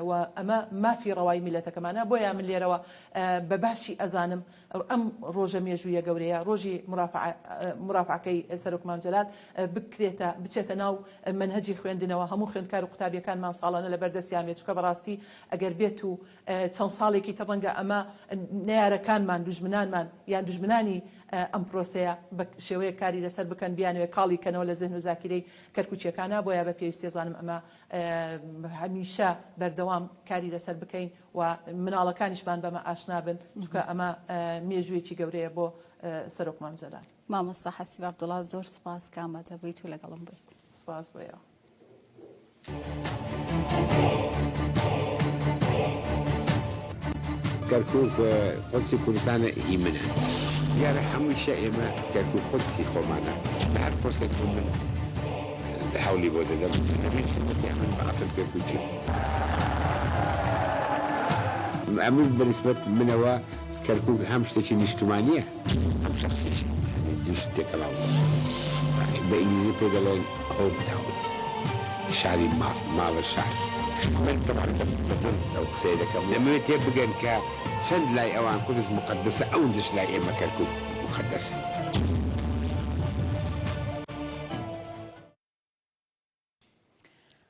و ئەمە مافی ڕەوای میللەتەکەمانە بۆیە من لێرەوە بە باشی ئەزانم ئەم ڕۆژە مێژوویە گەورەیە ڕۆژی مورافعەکەی سەرۆک مام جەلال بکرێتە بچێتە ناو مەنهەجی خوێندنەوە هەموو خوێندکار و قوتابیەکانمان ساڵانە لەبەر دەستیان بێت چونکە بەڕاستی ئەگەر بێت و چەند ساڵێکی تر ڕەنگە ئەمە نەیارەکانمان دوژمنانمان یان دوژمنانی ئەم پرۆسەیە بە شێوەیەک کاری لەسەر بکەن بیانەوێت کاڵی کەنەوە لە زهن و زاکیرەی کەرکوکیەکانا بۆیە بە پێویستی زانم ئەمە هەمیشە بەردەوام کاری لەسەر بکەین و مناڵەکانیشمان بەمە ئاشنا بن چونکە ئەمە مێژوویەکی گەورەیە بۆ سەرۆک مام جەلال. مامۆستا حەسیب عەبدوڵا زۆر سوپاس کە ئامادە بوویت و لەگەڵم بوویت. سوپاس بۆ ئێوە. کەرکوک قودسی کوردستانە هی منە. دیارە هەموویشە ئێمە کەرکوک قودسی خۆمانە لە هەر پۆستێک بووم من هەوڵی بۆ دەدەم لەمێژ خزمەتی ئەمن بە ئەسڵ کەرکوکیم. ئەمن بە نیسبەت منەوە کەرکوک هەم شتێکی نیشتمانیە هەم شەخسیشە یانی دوو شت تێکەڵاو بوون بە ئینگلیزی پێی دەڵێن home town شاری ماڵ ماڵە شار. من تەبعەن بە دڵ ئەو قسەیە دەکەم دەمەوێت تێ بگەن کە چەند لای ئەوان قودس موقەدەسە ئەوندەش لای ئێمە کەرکوک موقەدەسە.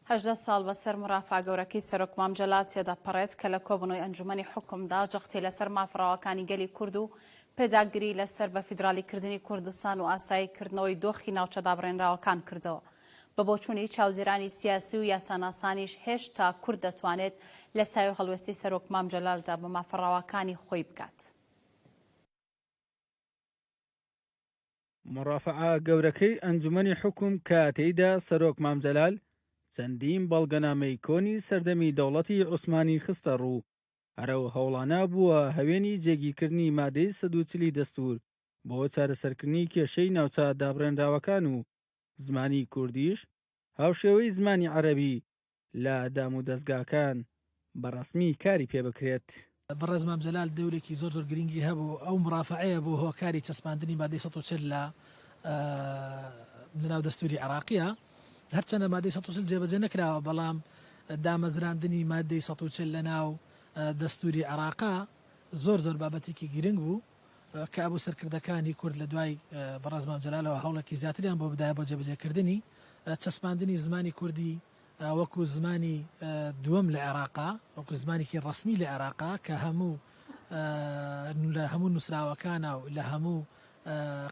18 ساڵ بەسەر مرافا گەورەکەی سەرۆک مام جەلال تێدەپەڕێت کە لە کۆبوونەوەی ئەنجومەنی حوکمدا جەختی لەسەر مافە ڕەواکانی گەلی کورد و پێداگری لەسەر بە فیدراڵیکردنی کوردستان و ئاساییکردنەوەی دۆخی ناوچە دابڕێنراوەکان کردەوە. بە بۆچوونی چاودێرانی سیاسی و یاساناسانیش هێشتا کورد دەتوانێت لە سایەی هەڵوێستی سەرۆک مام جەلالدا بە مافە ڕەواکانی خۆی بگات. مورافەعە گەورەکەی ئەنجومەنی حوکم کە تێیدا سەرۆک مام جەلال چەندین بەڵگەنامەی کۆنی سەردەمی دەوڵەتی عوسمانی خستە ڕوو، هەر ئەو هەوڵانە بووە هەوێنی جێگیرکردنی مادەی 140 ی دەستوور بۆ چارەسەرکردنی کێشەی ناوچە دابڕێنراوەکان و زمانی کوردیش هاوشێوەی زمانی عەرەبی لە دامودەزگاکان بە ڕەسمی کاری پێ بکرێت. بەڕێز مام جەلال دەورێکی زۆر زۆر گرینگی هەبوو، ئەو مورافەعەیە بوو هۆکاری چەسپاندنی مادەی 140 لە لەناو دەستووری عێراقییە. هەرچەندە مادەی 140 جێبەجێ نەکراوە، بەڵام دامەزراندنی مادەی 140 لەناو دەستووری عێراقا زۆر زۆر بابەتێکی گرنگ بوو کە ئەبوو سەرکردەکانی کورد لە دوای بەڕێز مام جەلالەوە هەوڵێکی زیاتریان بۆ بدایە بۆ جێبەجێکردنی چەسپاندنی زمانی کوردی وەکو زمانی دووەم لە عێراقا، وەکو زمانێکی ڕەسمی لە عێراقا کە هەموو لە هەموو نووسراوەکانا و لە هەموو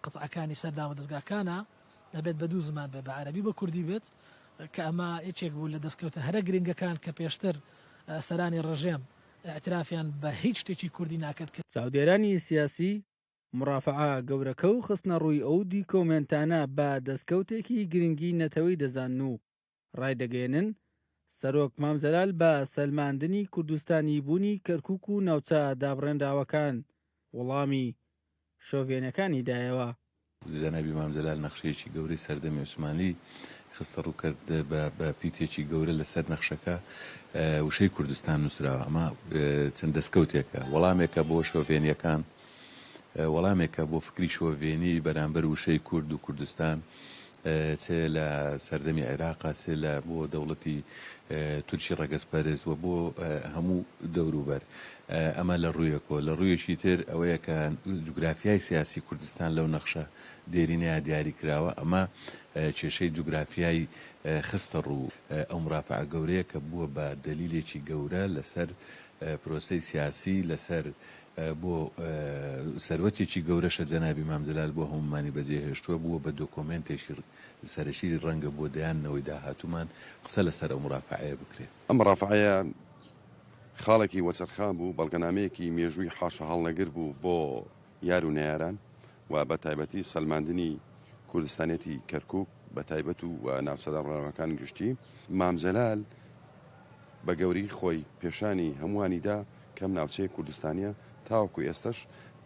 قەتعەکانی سەر دامودەزگاکانا دەبێت بە دوو زمان بێت، بە عەرەبی و بە کوردی بێت، کە ئەمە یەکێک بوو لە دەستکەوتە هەرە گرنگەکان کە پێشتر سەرانی ڕژێم ئیعترافیان بە هیچ شتێکی کوردی ناکرد کە. چاودێرانی سیاسی مورافەعە گەورەکە و خستنەڕووی ئەو دیکۆمێنتانە بە دەستکەوتێکی گرنگی نەتەوەی دەزانن و ڕایدەگەیەنن، سەرۆک مام جەلال بە سەلماندنی کوردستانی بوونی کەرکوک و ناوچە دابڕێنراوەکان وڵامی شۆڤێنەکانی دایەوە. جەنابی مام جەلال نەخشەیەکی گەورەی سەردەمی عوسمانلی خستە ڕوو کە بە پیتێکی گەورە لەسەر نەخشەکە وشەی کوردستان نووسراوە. ئەمە چەند دەستکەوتێکە، وەڵامێکە بۆ شۆڤێنییەکان، وەڵامێکە بۆ فکری شۆڤێنی بەرامبەر وشەی کورد و کوردستان چ لە سەردەمی عێراقا چ لە بۆ دەوڵەتی تورکی ڕەگەزپەرست و بۆ هەموو دەوروبەر. ئەمە لە ڕوویەکەوە. لە ڕوویەکی تر ئەوەیە کە جوگرافیای سیاسی کوردستان لەو نەخشە دێرینەیا دیاری کراوە. ئەمە کێشەی جوگرافیای خستە ڕوو. ئەو مرافعە گەورەیە کە بووە بە دەلیلێکی گەورە لەسەر پرۆسەی سیاسی، لەسەر بۆ سەروەتێکی گەورەشە جەنابی مام جەلال بۆ هەموومانی بەجێ هێشتووە، بووە بە دۆکۆمێنتێکی سەرەکی ڕەنگە بۆ دەیان نەوەی داهاتوومان قسە لەسەر ئەو مرافعەیە بکرێ. ئەم مرافعەیە خاڵێکی وەچەرخان بوو، بەڵگەنامەیەکی مێژووی حاشاهەڵنەگر بوو بۆ یار و نەیاران و بە تایبەتی سەلماندنی کوردستانیەتی کەرکووک بە تایبەت و ناوچە داڕماوەکان گشتی. مام جەلال بە گەورەیی خۆی پێشانی هەمووانی دا کە ئەم ناوچەیە کوردستانیە، تاوەکو ئێستەش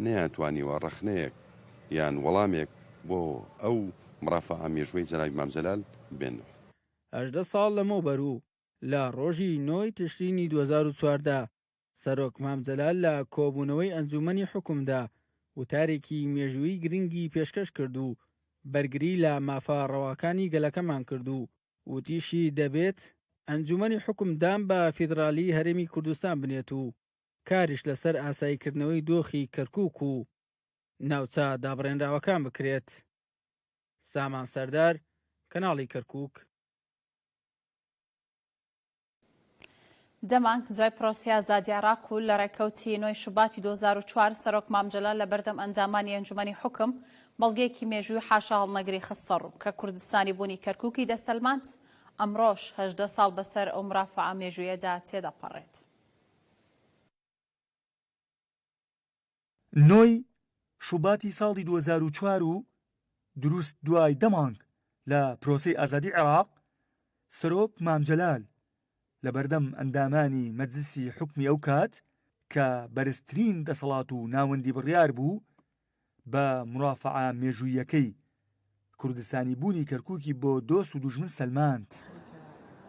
نەیانتوانیوە ڕەخنەیەک یان وەڵامێک بۆ ئەو مڕافەعە مێژووەی جەنابی مام جەلال بێننەوە. 18 ساڵ لەمەوبەر و لە ڕۆژی نۆ ی تشرینی 2014 سەرۆک مام جەلال لە کۆبوونەوەی ئەنجوومەنی حوکمدا وتارێکی مێژوویی گرنگی پێشکەش کرد و بەرگری لە مافە ڕەواکانی گەلەکەمان کرد و وتیشی دەبێت ئەنجوومەنی حوکم دان بە فیدڕالیی هەرێمی کوردستان بنێت و کاریش لەسەر ئاساییکردنەوەی دۆخی کەرکووک و ناوچە دابڕێنراوەکان بکرێت. سامان سەردار، کەناڵی کەرکووک. دە مانگ دوای پرۆسەی ئازادی عێراق و لە ڕێکەوتی نۆی شوباتی 2004 سەرۆک مام جەلال لە بەردەم ئەندامانی ئەنجومەنی حوکم بەڵگەیەکی مێژووی حاشاهەڵنەگری خستەڕوو کە کوردستانی بوونی کەرکوکی دەسەلماند، ئەمڕۆش 18 ساڵ بەسەر ئەو مرافعە مێژوویەدا تێدەپەڕێت. نۆی شوباتی ساڵی 2004 و دروست دوای دە مانگ لە پرۆسەی ئازادی عێراق، سەرۆک مام جەلال لەبەردەم ئەندامانی مەجلسی حوکمی ئەو کات کە بەرزترین دەسەڵات و ناوەندی بڕیار بوو، بە مورافەعە مێژووییەکەی کوردستانی بوونی کەرکوکی بۆ دۆست و دوژمن سەلماند.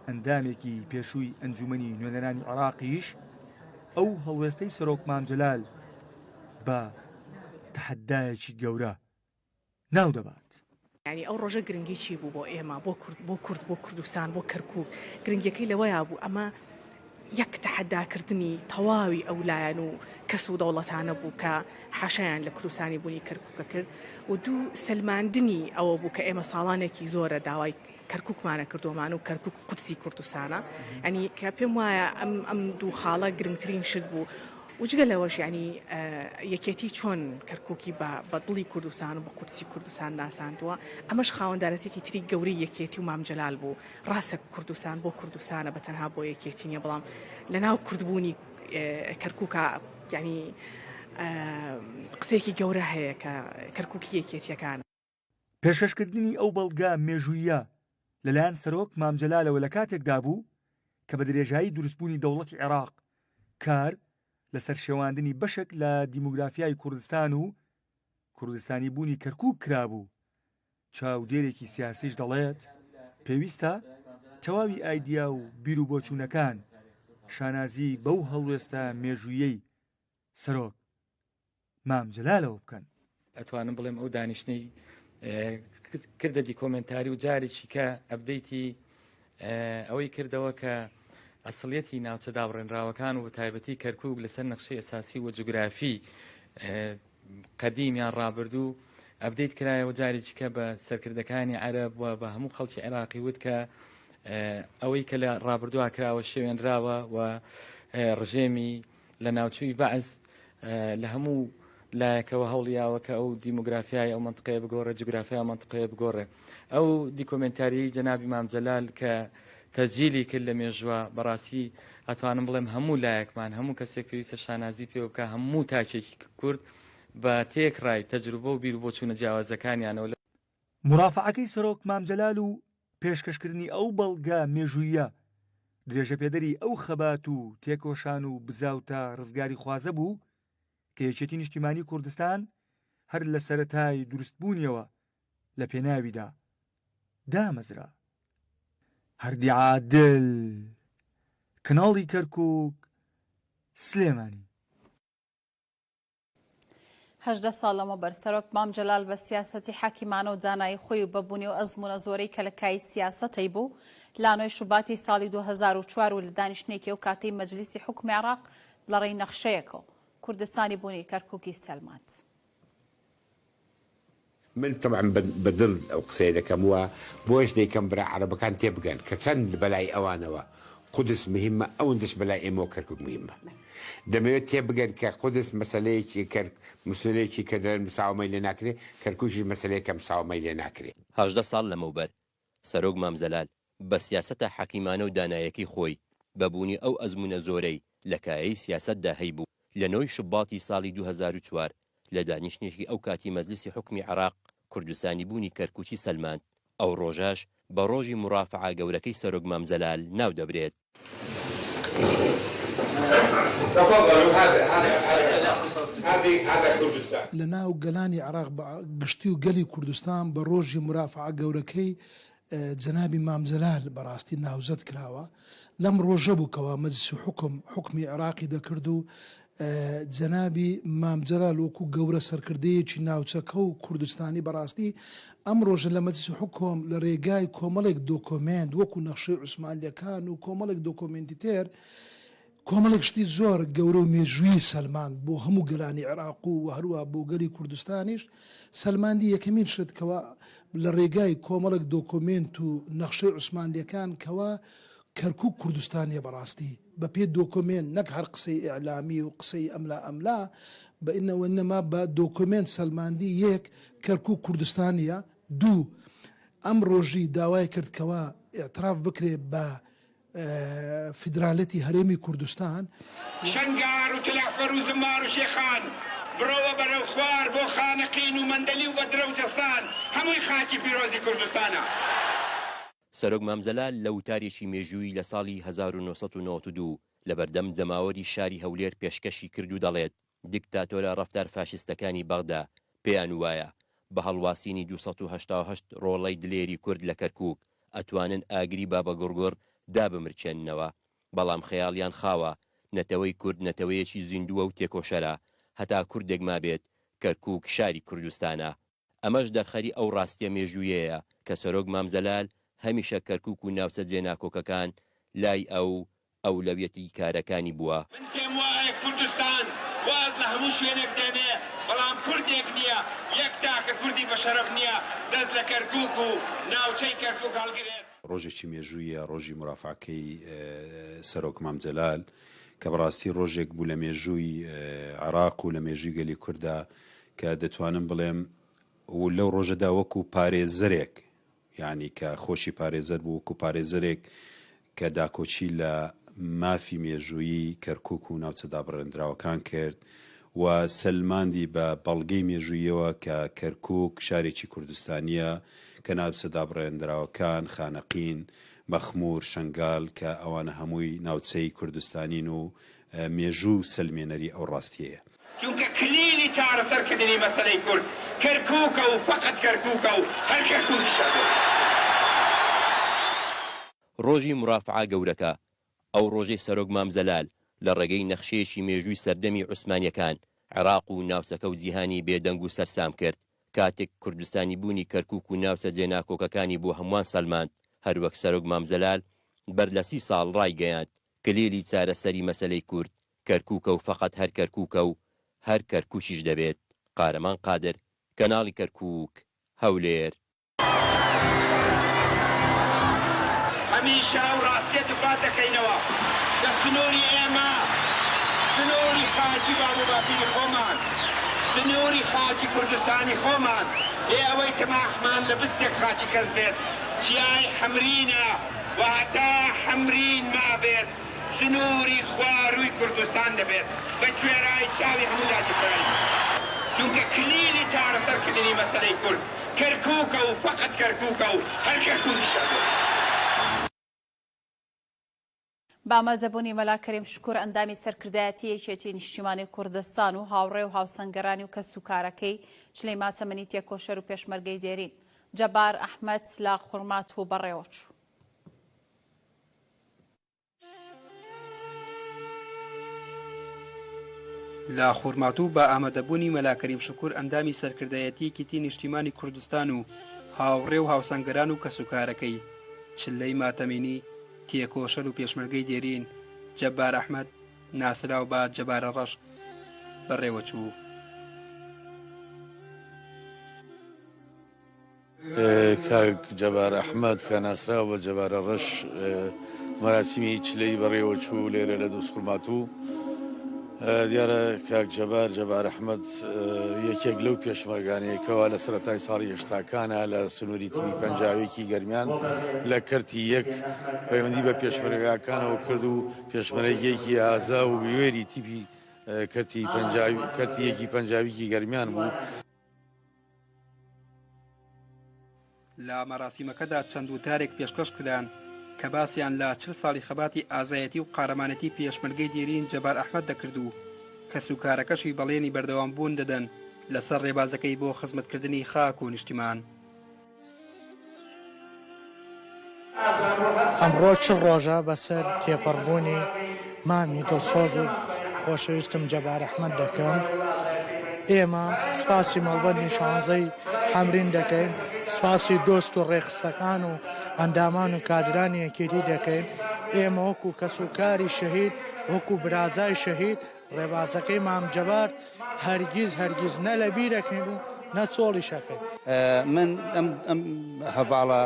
ئەندامێکی پێشووی ئەنجومەنی نوێنەرانی عێراقیش ئەو هەڵوێستەی سەرۆک مام جەلال بە تەحەدایەکی گەورە ناو دەبات. یانی ئەو ڕۆژە گرنگی چی بوو بۆ ئێمە، بۆ کورد، بۆ کورد، بۆ کوردستان، بۆ کەرکووک؟ گرنگیەکەی لەوەیا بوو ئەمە یەک تەحەداکردنی تەواوی ئەو لایەن و کەس و دەوڵەتانە بوو کە حاشایان لە کوردستانی بوونی کەرکووکە کرد و دوو سەلماندنی ئەوە بوو کە ئێمە ساڵانێکی زۆرە داوای کەرکووکمانە کردووەمان و کەرکووک قودسی کوردستانە. یانی کە پێم وایە ئەم ئەم دوو خاڵە گرنگترین شت بوو. و جگە لەوەش یانی یەکێتی چۆن کەرکوکی بە بە دڵی کوردستان و بە قودسی کوردستان ناساندووە ئەمەش خاوەندارەتێکی تری گەورەی یەکێتی و مام جەلال بوو ڕاستە کوردستان بۆ کوردستانە بە تەنها بۆ یەکێتی نیە بەڵام لە ناو کوردبوونی کەرکوکە یانی قسەیەکی گەورە هەیە کە کەرکوکی یەکێتیەکانە. پێشکەشکردنی ئەو بەڵگە مێژووییە لەلایەن سەرۆک مام جەلالەوە لە کاتێکدا بوو کە بە درێژایی دروستبوونی دەوڵەتی عێراق کار لەسەر شێواندنی بەشێک لە دیموگرافیای کوردستان و کوردستانی بوونی کەرکوک کرابوو. چاودێرێکی سیاسیش دەڵێت، پێویستە تەواوی ئایدیا و بیروبۆچوونەکان شانازی بەو هەڵوێستە مێژووییەی سەرۆک مام جەلالەوە بکەن. ئەتوانم بڵێم ئەو دانیشتنەی کردە دیکۆمێنتاری و جارێکی کە ئەبدەیتی ئەوەی کردەوە کە ئەسڵیەتی ناوچە دابڕێنراوەکان و تایبەتی کەرکک لەسەر نەخشەی ئەساسی و جوگرافی قەدیم یان ڕابردوو ئەبدەیت کرایەوە جارێکی کە بە سەرکردەکانی عەرەب و بە هەموو خەڵکی عێراقی وت کە ئەوەی کە لە ڕابردووە کراوە شێوێنراوە و ڕژێمی لەناوچووی بەعس لە هەموو لایەکەوە هەوڵیاوە کە ئەو دیموگرافیای ئەو مەنتقەیە بگۆڕێ، جوگرافیای ئەو مەنتقەیە بگۆڕێ. ئەو دیکۆمێنتاریەی جەنابی مام جەلال کە تەسجیلی کرد لە مێژووە، بەڕاستی ئەتوانم بڵێم هەموو لایەکمان، هەموو کەسێک پێویستە شانازی پێوە بکا، هەموو تاکێکی کورد بە تێکڕای تەجروبە و بیروبۆچوونە جیاوازەکانیانەوە لە. مورافەعەکەی سەرۆک مام جەلال و پێشکەشکردنی ئەو بەڵگە مێژووییە. درێژەپێدەری ئەو خەبات و تێکۆشان و بزاوتە ڕزگاریخوازە بوو کە یەکێتی نیشتیمانی کوردستان هەر لە سەرەتای دروستبوونیەوە لە پێناویدا دامەزرا. هەردی عادل، کەناڵی کەرکوک، سلێمانی. 18 ساڵ لەمەوبەر سەرۆک مام جەلال بە سیاسەتی حەکیمانە و دانایی خۆی و بە بوونی و ئەزموونە زۆرەی کە لە کایی سیاسەتەی بوو لە نۆی شوباتی ساڵی 2004 و لە دانیشتنێکی ئەو کاتەی مەجلیسی حوکمی عێراق لە ڕێی نەخشەیەکەوە کوردستانی بوونی کەرکوکی سەلماند. من تەبعەن بە دڵ ئەو قسەیە دەکەم و بۆیەش دەیکەم برا عەرەبەکان تێبگەن کە چەند بەلای ئەوانەوە قودس مهمە ئەوندەش بەلای ئێمەوە کەرکوک مهمە. دەمەوێت تێبگەن کە قودس مەسەلەیەکی کەر مسەلەیەکی کە دەلێن مساوەمەی لێ ناکرێ کەرکوکیش مەسەلەیەکە مساوەمەی لێ ناکرێ. 18 ساڵ لەمەوبەر سەرۆک مام جەلال بە سیاسەتە حەکیمانە و دانایەکەی خۆی، بە بوونی ئەو ئەزموونە زۆرەی لە کایەی سیاسەتدا هەیبوو، لە نۆی شوباتی ساڵی 2004 لە دانیشتنێکی ئەو کاتی مەجلسی حوکمی عێراق کوردستانی بوونی کەرکوکی سەلماند، ئەو ڕۆژەش بە ڕۆژی مورافەعە گەورەکەی سەرۆک مام جەلال ناو دەبرێت. لە ناو گەلانی عێراق بە گشتی و گەلی کوردستان بە ڕۆژی مورافەعە گەورەکەی جەنابی مام جەلال بەڕاستی ناوزەد کراوە. لەم ڕۆژە بوو کەوا مەجلسی حوکم حوکمی عێراقی دەکرد و جەنابی مام جەلال وەکو گەورە سەرکردەیەکی ناوچەکە و کوردستانی بەڕاستی ئەم ڕۆژە لە مەجلسی حوکم لە ڕێگای کۆمەڵێک دۆکۆمێنت وەکو نەخشەی عوسمانلیەکان و کۆمەڵێک دۆکۆمێنتی تر کۆمەڵێک شتی زۆر گەورە و مێژوویی سەلماند بۆ هەموو گەلانی عێراق و وە هەروەها بۆ گەلی کوردستانیش سەلماندی یەکەمین شت کەوا لە ڕێگای کۆمەڵێک دۆکۆمێنت و نەخشەی عوسمانلیەکان کەوا کەرکوک کوردستانیە بەڕاستی بە پێ دۆکۆمێنت نەک هەر قسەی ئیعلامی و قسەی ئەملا ئەملا بە ئینما بە دۆکۆمێنت سەلماندی یەک کەرکوک کوردستانیە دوو ئەم ڕۆژی داوای کرد کەوا ئیعتراف بکرێ بە فیدرالێتی هەرێمی کوردستان. شەنگار و تلەعفەر و زمار و شێخان، بڕۆوە بەرەو خوار بۆ خانەقین و مەندەلی و بەدرە و جەسان، هەمووی خاکی پیرۆزی کوردستانە. سەرۆک مام جەلال لە وتارێکی مێژوویی لە ساڵی 1992 لەبەردەم جەماوەری شاری هەولێر پێشکەشی کرد و دەڵێت دیکتاتۆرە ڕەفتار فاشیستەکانی بەغدا پێیان وایە بە هەڵواسینی 288 ڕۆڵەی دلێری کورد لە کەرکوک ئەتوانن ئاگری بابەگوڕگوڕ دابمرکێننەوە بەڵام خەیاڵیان خاوە نەتەوەی کورد نەتەوەیەکی زیندووە و تێکۆشەرە هەتا کوردێک مابێت کەرکوک شاری کوردستانە. ئەمەش دەرخەری ئەو ڕاستیە مێژوویەیە کە سەرۆک مام جەلال هەمیشە کەرکوک و ناوچە جێناکۆکەکان لای ئەو ئەولەویەتی کارەکانی بووە. من پێم وایە کوردستان واز لە هەموو شوێنێک دێنێ، بەڵام کوردێک نییە، یەک تاکە کوردی بە شەرەف نییە دەست لە کەرکووک و ناوچەی کەرکووک هەڵگرێت. ڕۆژێکی مێژوویە، ڕۆژی مورافعەکەی سەرۆک مام جەلال، کە بەڕاستی ڕۆژێک بوو لە مێژووی عێراق و لە مێژووی گەلی کورددا کە دەتوانم بڵێم و لەو ڕۆژەدا وەکو پارێزەرێک یانی کە خۆشی پارێزەر بوو وەکو پارێزەرێک کە داکۆکی لە مافی مێژوویی کەرکوک و ناوچە دابڕێندراوەکان کرد و سەلماندی بە بەڵگەی مێژوویەوە کە کەرکوک شارێکی کوردستانیە کە ناوچە دابڕێندراوەکان خانەقین، مەخمور، شەنگال کە ئەوانە هەمووی ناوچەی کوردستانین و مێژوو سەلمێنەری ئەو ڕاستیەیە. چونکە کلیلی چارەسەر کردنی مەسەلەی کورد کەرکوکە و فەقەت کەرکوکە و هەر کەرکوکیش ئەبێت. ڕۆژی مورافعە گەورەکە، ئەو ڕۆژەی سەرۆک مام جەلال لە ڕێگەی نەخشەیەکی مێژووی سەردەمی عوسمانیەکان عێراق و ناوچەکە و جیهانی بێدەنگ و سەرسام کرد کاتێک کوردستانی بوونی کەرکوک و ناوچە جێناکۆکەکانی بۆ هەمووان سەلماند هەروەک سەرۆک مام جەلال بەر لە سی ساڵ ڕایگەیاند کلیلی چارەسەری مەسەلەی کورد کەرکوکە و فەقەت هەر کەرکوکە و هەر کەرکوکیش دەبێت. قارەمان قادر، کەناڵی کەرکوک، هەولێر. هەمیشە ئەو ڕاستیە دووپات دەکەینەوە کە سنووری ئێمە سنووری خاکی باب و باپیری خۆمان، سنووری خاکی کوردستانی خۆمان، بێ ئەوەی تەماحمان لە بستێک خاکی کەس بێت، چیای حەمرینە و هەتا حەمرین مابێت سنووری خوارووی کوردستان دەبێت بە کوێرایی چاوی هەموو داگیرکەرانی کورد. چونکە کلیلی چارەسەر کردنی مەسەلەی کورد کەرکووکە و فەقەت کەرکووکە و هەر کەرکووکیش ئەبێت. بە ئامادەبوونی مەلا کەریم شکور ئەندامی سەرکردایەتی یەکێتی نیشتیمانی کوردستان و هاوڕێ و هاوسەنگەرانی و کەسوکارەکەی چلەی ماتەمەنی تێکۆشەر و پێشمەرگەی دێرین جەبار ئەحمەد لە خورماتوو بەڕێوەچوو. لە خورماتوو بە ئامادەبوونی مەلا کەریم شکور ئەندامی سەرکردایەتی یەکێتی نیشتیمانی کوردستان و هاوڕێ و هاوسەنگەران و کەسوکارەکەی چلەی ماتەمینی تێکۆشەر و پێشمەرگەی دێرین جەبار ئەحمەد ناسراو بە جەبارە ڕەش بەڕێوەچوو. کاک جەبار ئەحمەد کە ناسراوە بە جەبارە ڕەش مەراسیمی چلەی بەڕێوە چوو لێرە لە دووسخورماتوو دیارە کاک جەبار جەبار ئەحمەد یەکێک لەو پێشمەرگانەیە کەوا لە سەرەتای ساڵی هەشتاکانە لە سنووری تیپی پەنجاوێکی گەرمیان لە کەرتی یەک پەیوەندی بە پێشمەرگاکانەوە کرد و پێشمەرگێکی ئازا و بوێری تیپی کەرتی کەرتی یەکی پەنجاویکی گەرمیان بوو. لە مەراسیمەکەدا چەند وتارێک پێشکەش کران کە باسیان لە 40 ساڵی خەباتی ئازایەتی و قارەمانێتی پێشمەرگەی دێرین جەبار ئەحمەد دەکرد و کەسوکارەکەشی بەڵێنی بەردەوامبوون دەدەن لەسەر ڕێبازەکەی بۆ خزمەتکردنی خاک و نیشتیمان. ئەمڕۆ چل ڕۆژە بەسەر تێپەڕبوونی مامی دڵسۆز و خۆشەویستم جەبار ئەحمەد دەکەم. ئێمە سپاسی مەڵبەندی شانزەی حەمرین دەکەین، سپاسی دۆست و ڕێکخستەکان و ئەندامان و کادرانی یەکێتی دەکەین. ئێمە وەکو کەسوکاری شەهید، وەکو برازای شەهید، ڕێبازەکەی مام جەبار هەرگیز هەرگیز نە لە بیرەکەین و نە چۆڵیش ئەکەین. من ئەم ئەم هەڤاڵە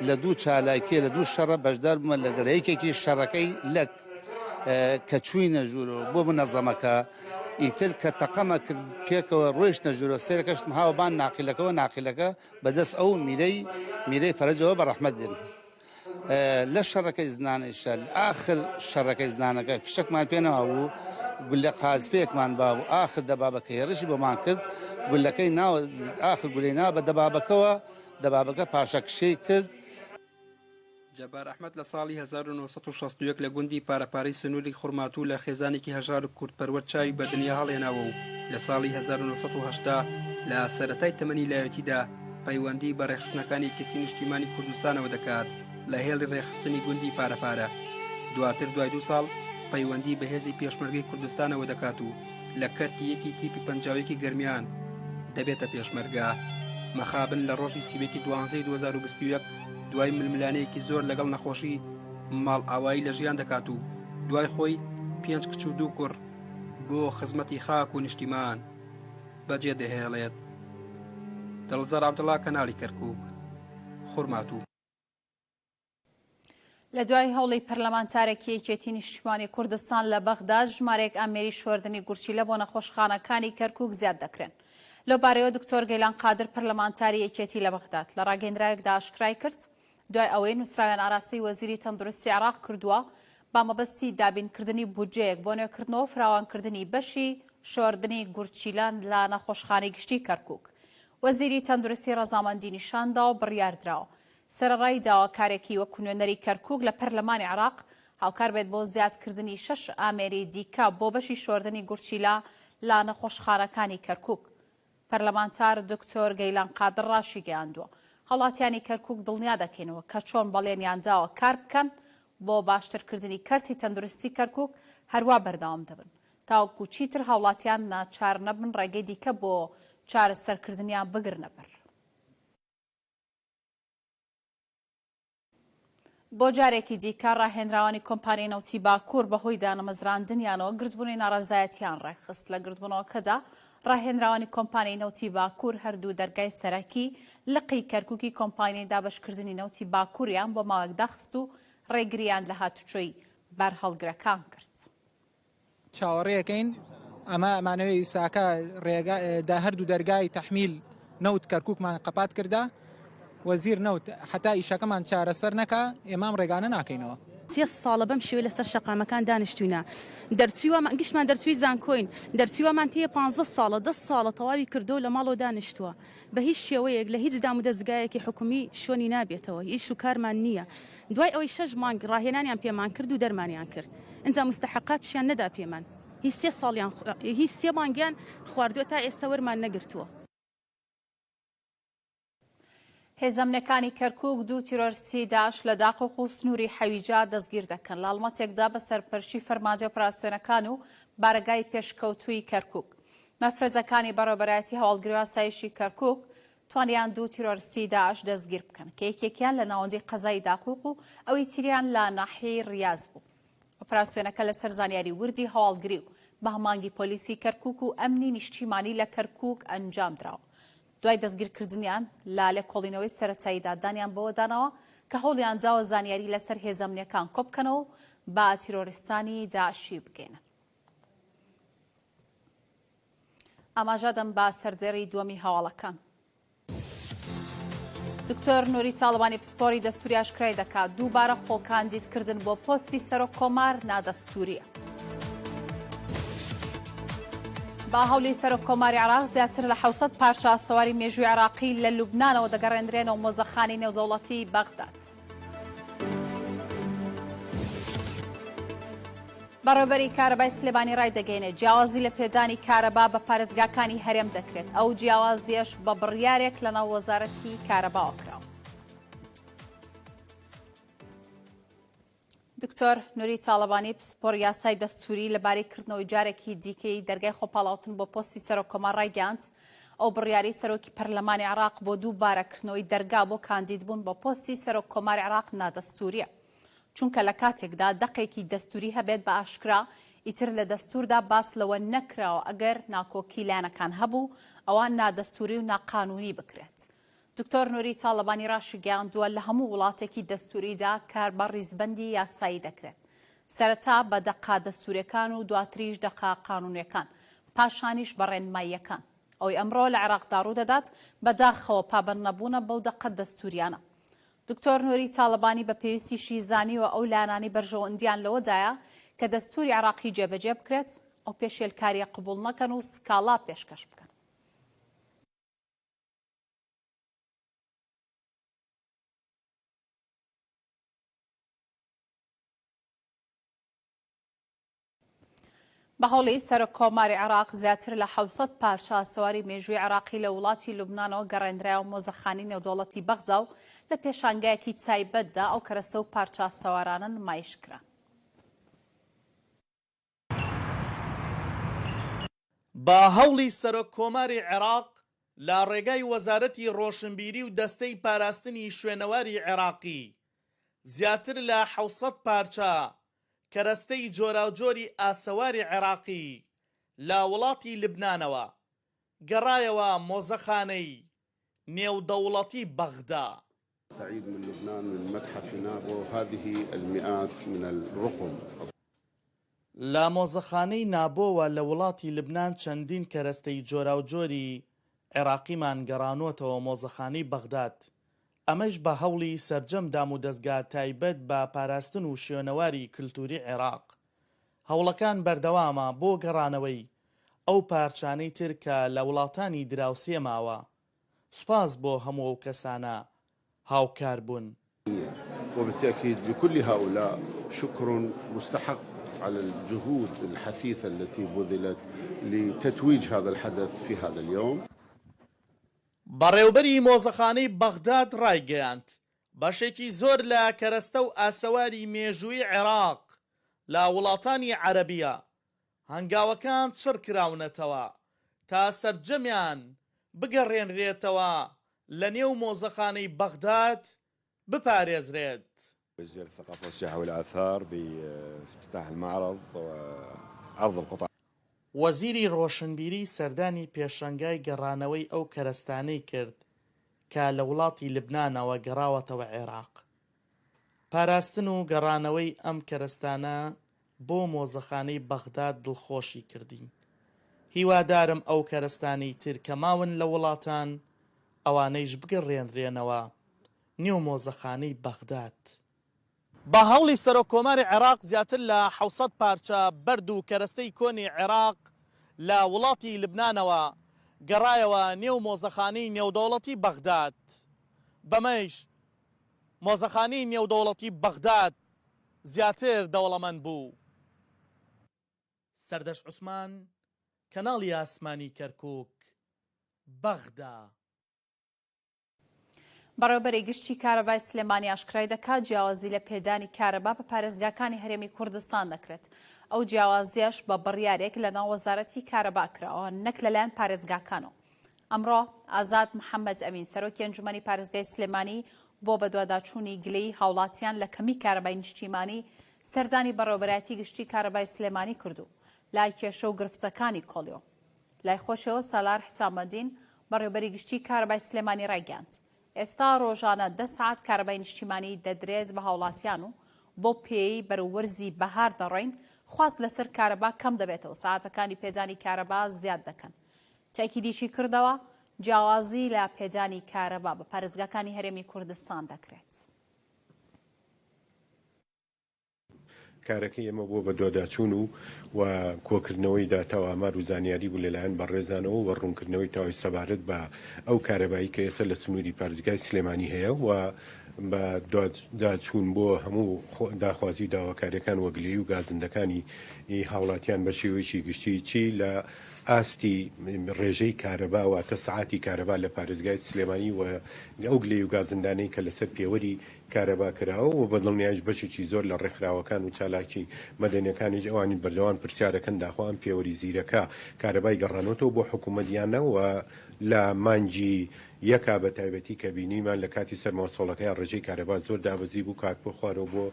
لە دوو چالاکیە لە دوو شەڕە بەشدار بوومە لەگەڵ یەکێکی شەڕەکەی لەک کە چوینە ژوورەوە بۆ منەزەمەکە ئیتر کە تەقەمە کرد پێکەوە ڕۆیشتە ژوورەوە سێرەکەشتم هاوە بان ناقیلەکەەوە ناقیلەکە بەدەست ئەو میرەی میرەی فەرەجەوە بە ڕەحمەت بێن. لە شەڕەکەی زنانەیشە ئاخر شەڕەکەی زنانەکە فشەکمان پێ نەمابوو گولە قازفەیەکمان بابوو ئاخر دەبابەکە هێڕشی بۆمان کرد گولەکەی ناوە ئاخر گولەی نا بە دەبابەکەوە دەبابەکە پاشەکشەی کرد. جەبار ئەحمەد لە ساڵی 1961 لە گوندی پارەپارەی سنووری خورماتوو لە خێزانێکی هەژار و کوردپەروەر چاوی بە دنیا هەڵهێناوە و لە ساڵی 1980 لە سەرەتای تەمەنی لاوێتیدا پەیوەندی بە ڕێکخستنەکانی یەکێتی نیشتیمانی کوردستانەوە دەکات لە هێڵی ڕێکخستنی گوندی پارەپارە دواتر دوای دوو ساڵ پەیوەندی بە هێزی پێشمەرگەی کوردستانەوە دەکات و لە کەرتی یەکی تیپی پەنجاویەکی گەرمیان دەبێتە پێشمەرگە مەخابن لە ڕۆژی سیوەکی دوانزەی 2021 دوای ململانێیەکی زۆر لەگەڵ نەخۆشی ماڵئاوایی لە ژیان دەکات و دوای خۆی پێنج کچ و دوو کوڕ بۆ خزمەتی خاک و نیشتیمان بەجێ دەهێڵێت. دڵزار عەبدوڵا کەناڵی کەرکوک، خورماتوو. لە دوای هەوڵی پەرلەمانتارێکی یەکێتی نیشتیمانی کوردستان لە بەغداد ژمارەیەک ئامێری شۆردنی گورچیلە بۆ نەخۆشخانەکانی کەرکوک زیاد دەکرێن. لەو بارەیەوە دکتۆر گەیلان قادر پەرلەمانتاری یەکێتی لە بەغداد لە ڕاگەیندراوێکدا ئاشکرای کرد، دوای ئەوەی نووسراویان ئاراستەی وەزیری تەندروستی عێراق کردووە بە مەبەستی دابینکردنی بودجەیەک بۆ نوێکردنەوە و فراوانکردنی بەشی شۆردنی گورچیلە لە نەخۆشخانەی گشتی کەرکوک وەزیری تەندروستی ڕەزامەندی نیشاندا و بڕیاردراوە سەرەڕای داواکارێکی وەکو نوێنەری کەرکوک لە پەرلەمانی عێراق هاوکار بێت بۆ زیادکردنی شەش ئامێری دیکە بۆ بەشی شۆردنی گورچیلە لە نەخۆشخانەکانی کەرکوک. پەرلەمانتار دکتۆر گەیلان قادر ڕاشیگەیاندووە، هاوڵاتیانی کەرکوک دڵنیا دەکەینەوە کە چۆن بەڵێنیان داوە کار بکەن بۆ باشترکردنی کەرتی تەندروستی کەرکوک هەروا بەردەوام دەبن تاوەکو چیتر هاوڵاتیان ناچار نەبن ڕێگەی دیکە بۆ چارەسەرکردنیان بگرنەبەر. بۆ جارێکی دیکە ڕاهێنراوانی کۆمپانیای نەوتی باکوور بەهۆی دانەمەزراندنیانەوە گردبوونەوەی ناڕەزایەتیان ڕێکخست. لە گردبوونەوەکەدا ڕاهێنراوانی کۆمپانیای نەوتی باکوور هەردوو دەرگای سەرەکی لقی کەرکوکی کۆمپانیای دابەشکردنی نەوتی باکووریان بۆ ماوەیەک داخست و ڕێگرییان لە هاتوچۆی بارهەڵگرەکان کرد. چاوەڕێ ئەکەین ئەمە ئەمانەوێ ئیساکە ڕێگا دا هەردوو دەرگای تەحمیل نەوت کەرکوکمان قەپات کردا وەزیر نەوت حتا ئیشەکەمان چارەسەر نەکا ئێمە ئەم ڕێگانە ناکەینەوە. سێ ساڵە بەم شێوەیە لەسەر شەقامەکان دانیشتوینە، دەرچووی وامان گشتمان دەرچووی زانکۆین، دەرچووی وامان تێیە پانزە ساڵە، دە ساڵە تەواوی کردووە و لە ماڵەوە دانیشتووە، بە هیچ شێوەیەک لە هیچ دامودەزگایەکی حکومی شوێنی نابێتەوە، ئیش و کارمان نییە. دوای ئەوەی شەش مانگ ڕاهێنانیان پێمان کرد و دەرمانیان کرد، ئینجا موستەحەقاتیشیان نەدا پێمان، هی سێ ساڵیان هی سێ مانگیان خواردووە تا ئێستا وەرمان نەگرتووە. هێزە ئەمنیەکانی کەرکوک دوو تیرۆرستی داعش لە داقوق و سنووری حەویجە دەستگیر دەکەن لە هەڵمەتێکدا بە سەرپەرشتی فەرماندەی ئۆپراسیۆنەکان و بارەگای پێشکەوتووی کەرکوک. مەفرەزەکانی بەڕێوەبەرایەتی هەواڵگری و ئاسایشی کەرکوک توانیان دوو تیرۆرستی داعش دەستگیر بکەن کە یەکێکیان لە ناوەندی قەزای داقوق و ئەوی تریان لە ناحیەی ڕیاز بوو. ئۆپراسیۆنەکە لەسەر زانیاری وردی هەواڵگری و بە هەماهەنگی پۆلیسی کەرکوک و ئەمنی نیشتیمانی لە کەرکوک ئەنجامدراوە. دوای دەستگیرکردنیان، لە لێکۆڵینەوەی سەرەتاییدا دانیان بەوە داناوە کە هەوڵیان داوە زانیاری لەسەر هێزە ئەمنییەکان کۆبکەنەوە و بە تیرۆریستانی داعشی بگەینن. ئاماژە دەم بە سەردێڕی دووەمی هەواڵەکان. دکتۆر نوری تاڵەبانی پسپۆری دەستوری ئاشکرای دەکات دووبارە خۆ کاندیدکردن بۆ پۆستی سەرۆک کۆمار نادەستوریە. با هەولی سەرۆک کۆماری عراق زیاتر لە 600 پارچە ئاسەواری مێژووی عراقی لە لوبنانەوە دەگەڕێندرێنەوە مۆزەخانەی نێودەوڵەتی بەغداد. بەڕێوەبەری کارەبای سلێمانی ڕایدەگەیەنێت، جیاوازی لە پێدانی کارەبا بە پارێزگاکانی هەرێم دەکرێت، ئەو جیاوازییەش بە بڕیارێک لەناو وەزارەتی کارەباوە کراوە. دکتۆر نوری تاڵەبانی پسپۆڕ یاسای دەستووری لەبارەی کردنەوەی جارێکی دیکەی دەرگای خۆپاڵاوتن بۆ پۆستی سەرۆککۆمار ڕایگەیاند، ئەو بڕیارەی سەرۆکی پەرلەمانی عێراق بۆ دووبارە کردنەوەی دەرگا بۆ کاندیدبوون بۆ پۆستی سەرۆککۆماری عێراق نادەستوورییە. چونکە لە کاتێکدا دەقێکی دەستووری هەبێت بە ئاشکرا ئیتر لە دەستووردا باس لەوە نەکراوە ئەگەر ناکۆکی لایەنەکان هەبوو ئەوا نادەستووری و ناقانوونی بکرێت. دکتۆر نوری تاڵەبانی راشیگەیاندووە، لە هەموو وڵاتێکی دەستووریدا کار بە ریزبەندی یاسایی دەکرێت. سەرەتا بە دەقە دەستووریەکان و دواتریش دەقە قانوونیەکان، پاشانیش بە رێنماییەکان. ئەوەی ئەمڕۆ لە عێراقدا روودەدات بەداخەوە پابەندنەبوونە بەو دەقە دەستووریانە. دکتۆر نوری تاڵەبانی بە پێویستیشی زانیوە ئەو لایەنانەی بەرژەوەندییان لەوەدایە کە دەستووری عێراقی جێبەجێ بکرێت، ئەو پێشێلکارییە قبوڵ نەکەن و سکاڵا پێشکەش بکەن. بە هەوڵی سەرۆک کۆماری عێراق زیاتر لە 700 پارچە ئاسەواری مێژووی عێراقی لە وڵاتی لوبنانەوە گەڕێنرایەوە مۆزەخانەی نێودەوڵەتی بەغدا و لە پێشانگایەکی تایبەتدا ئەو کەرەستە و پارچە ئاسەوارانە نمایش کران. بە هەوڵی سەرۆک کۆماری عێراق لە ڕێگای وەزارەتی ڕۆشنبیری و دەستەی پاراستنی شوێنەواری عێراقی زیاتر لە 700 پارچە کەرەستەی جۆراوجۆری ئاسەواری عێراقی لە وڵاتی لبنانەوە گەڕایەوە مۆزەخانەی نێودەوڵەتی بەغدا. نستعيد من لبنان من متحف نابو هذه المئات من الرقم. لە مۆزەخانەی نابۆوە لە وڵاتی لبنان چەندین کەرەستەی جۆراوجۆری عێراقیمان گەڕانۆتەوە مۆزەخانەی بەغداد، ئەمەیش بە هەوڵی سەرجەم دامودەزگا تایبەت بە پاراستن و شوێنەواری کلتوری عێراق. هەوڵەکان بەردەوامە بۆ گەڕانەوەی ئەو پارچانەی تر کە لە وڵاتانی دراوسێ ماوە. سوپاس بۆ هەموو ئەو کەسانە هاوکار بوون. وبالتأكيد لكل هؤلاء شكر مستحق على الجهود الحثيثة التي بذلت لتتويج هذا الحدث في هذا اليوم. بەڕێوبەری مۆزەخانەی بەغداد ڕایگەیاند، بەشێکی زۆر لە کەرەستە و ئاسەواری مێژوویی عێراق لە وڵاتانی عەرەبییە، هەنگاوەکان چڕکراونەتەوە تا سەرجەمیان بگەڕێنرێتەوە لە نێو مۆزەخانەی بەغداد بپارێزرێت. وزير الثقافة والسياحة والآثار بافتتاح المعرض وعرض القطع. وەزیری ڕۆشنبیری سەردانی پێشەنگای گەڕانەوەی ئەو کەرەستانەی کرد کە لە وڵاتی لبنانەوە گەڕاوەتەوە عێراق. پاراستن و گەڕانەوەی ئەم کەرەستانە بۆ مۆزەخانەی بەغداد دڵخۆشی کردین. هیوادارم ئەو کەرەستانەی تر کە ماون لە وڵاتان ئەوانەیش بگەڕێنرێنەوە نێو مۆزەخانەی بەغداد. بە هەوڵی سەرۆک کۆماری عێراق زیاتر لە 700 پارچە بەرد و کەرەستەی کۆنی عێراق لە وڵاتی لبنانەوە گەڕایەوە نێو مۆزەخانەی نێودەوڵەتی بەغداد. بەمەیش مۆزەخانەی نێودەوڵەتی بەغداد زیاتر دەوڵەمەند بوو. سەردەشت عوسمان، کەناڵی ئاسمانی کەرکوک، بەغدا. بەڕێوەبەری گشتی کارەبای سلێمانی ئاشکرای دەکات، جیاوازی لە پێدانی کارەبا بە پارێزگاکانی هەرێمی کوردستان دەکرێت، ئەو جیاوازیەش بە بڕیارێک لەناو وەزارەتی کارەبا کراوە نەک لەلایەن پارێزگاکانەوە. ئەمڕۆ ئازاد محەمەد ئەمین سەرۆکی ئەنجومەنی پارێزگای سلێمانی بۆ بەدواداچوونی گلەیی هاوڵاتیان لە کەمی کارەبای نیشتیمانی سەردانی بەڕێوەبەرایەتی گشتی کارەبای سلێمانی کرد و لای کێشە و گرفتەکانی کۆڵیەوە. لای خۆشیەوە سالار حسامەدین، بەڕێوبەری گشتی کارەبای سلێمانی ڕایگەیاند، ئێستا ڕۆژانە دە سەعات کارەبای نیشتیمانی دەدرێت بە هاوڵاتیان و بەو پێیەی بەرەو وەرزی بەهار دەڕۆین خواست لەسەر کارەبا کەم دەبێتەوە سەعاتەکانی پێدانی کارەبا زیاد دەکەن. تەئکیدیشی کردەوە، جیاوازی لە پێدانی کارەبا بە پارێزگاکانی هەرێمی کوردستان دەکرێت. کارەکەی ئێمە بۆ بەدواداچوون و و کۆکردنەوەی داتا و ئامار و زانیاری بوو لەلایەن بەڕێزانەوە و ڕوونکردنەوەی تەواوی سەبارەت بە ئەو کارەبایی کە ئێستا لە سنووری پارێزگای سلێمانی هەیە و بە دواداچوون بۆ هەموو داخوازی و داواکاریەکان و گلەیی و گازندەکانی هاوڵاتیان بە شێوەیەکی گشتی چی لە ئاستی ڕێژەی کارەبا واتە سەعاتی کارەبا لە پارێزگای سلێمانی و ئەو گلەیی و گازندانەی کە لەسەر پێوەری کارەبا کراوە و بە دڵنیایش بەشێکی زۆر لە ڕێکخراوەکان و چالاکی مەدەنیەکانیش ئەوانی بەردەوام پرسیارەکەن داخۆ ئەم پێوەری زیرەکە کارەبای گەڕانۆتەوە بۆ حکوومەت یان نا و لە مانگی یەکا بە تایبەتی کە بینیمان لە کاتی سەرماوسۆڵەکەیا ڕێژەی کارەبا زۆر دابەزی بوو کات بۆ خوارەوە بۆ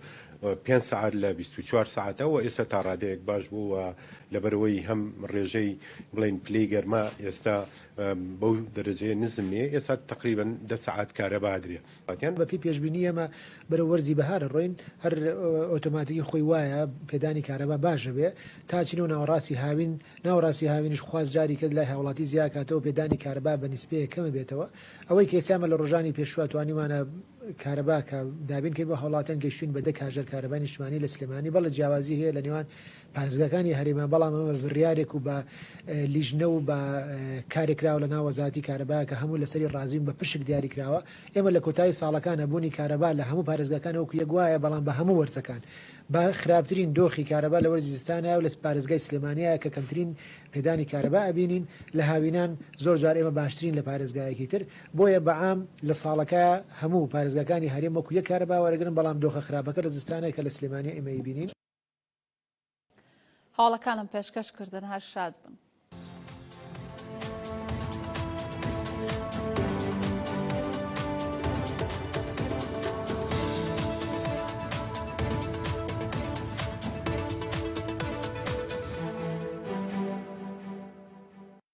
پێنج سەعات لە 24 سەعاتە و ئێستا تا ڕادەیەک باش بوو و لەبەرئەوەی هەم ڕێژەی بڵێین پلەی گەرما ئێستا بەو دەرەجەیە نزم نییە ئێستا تەقریبەن دە سەعات کارەبا ئەدرێ. بە پێی پێشبینی ئێمە بەرەو وەرزی بەهار ئەڕۆین، هەر ئۆتۆماتیکی خۆی وایە پێدانی کارەبا باش ئەبێ تا چینەوە ناوەڕاستی هاوین، ناوەڕاستی هاوینیش خواست جاری کە لای هاوڵاتی زیاکاتەوە پێدانی کارەبا بە نیسبەیەک کەم ئەبێتەوە، ئەوەی کە ئێستا ئێمە لە ڕۆژانی پێشوە توانیومانە کارەبا کە دابین کەین بۆ هاوڵاتیان گەیشتوین بە دە کاژێر کارەبای نیشتمانی لە سلێمانی، بەڵێ جیاوازی هەیە لە نێوان پارێزگاکانی هەرێمە، بەڵام ئەمە بە بڕیارێک و بە لیژنە و بە کارێک کراوە لە ناو وەزارەتی کارەبا کە هەموو لەسەری ڕازین بە پشک دیاری کراوە، ئێمە لە کۆتایی ساڵەکان هەبوونی کارەبا لە هەموو پارێزگاکان وەکو یەک وایە بەڵام بە هەموو وەرزەکان بە خراپترین دۆخی کارەبا لە وەرزی زستانایە و لە پارێزگای سلێمانیایە کە کەمترین پێدانی کارەبا ئەبینین لە هاوینان زۆر جار ئێمە باشترین لە پارێزگایەکی تر بۆیە بە عام لە ساڵەکە هەموو پارێزگاکانی هەرێم وەکو یەک کارەبا وەرەگرن بەڵام دۆخە خراپەکە لە زستانە کە لە سلێمانیا ئێمە ئەیبینین. هەواڵەکانم پێشکەش کردن هەر شاد بن.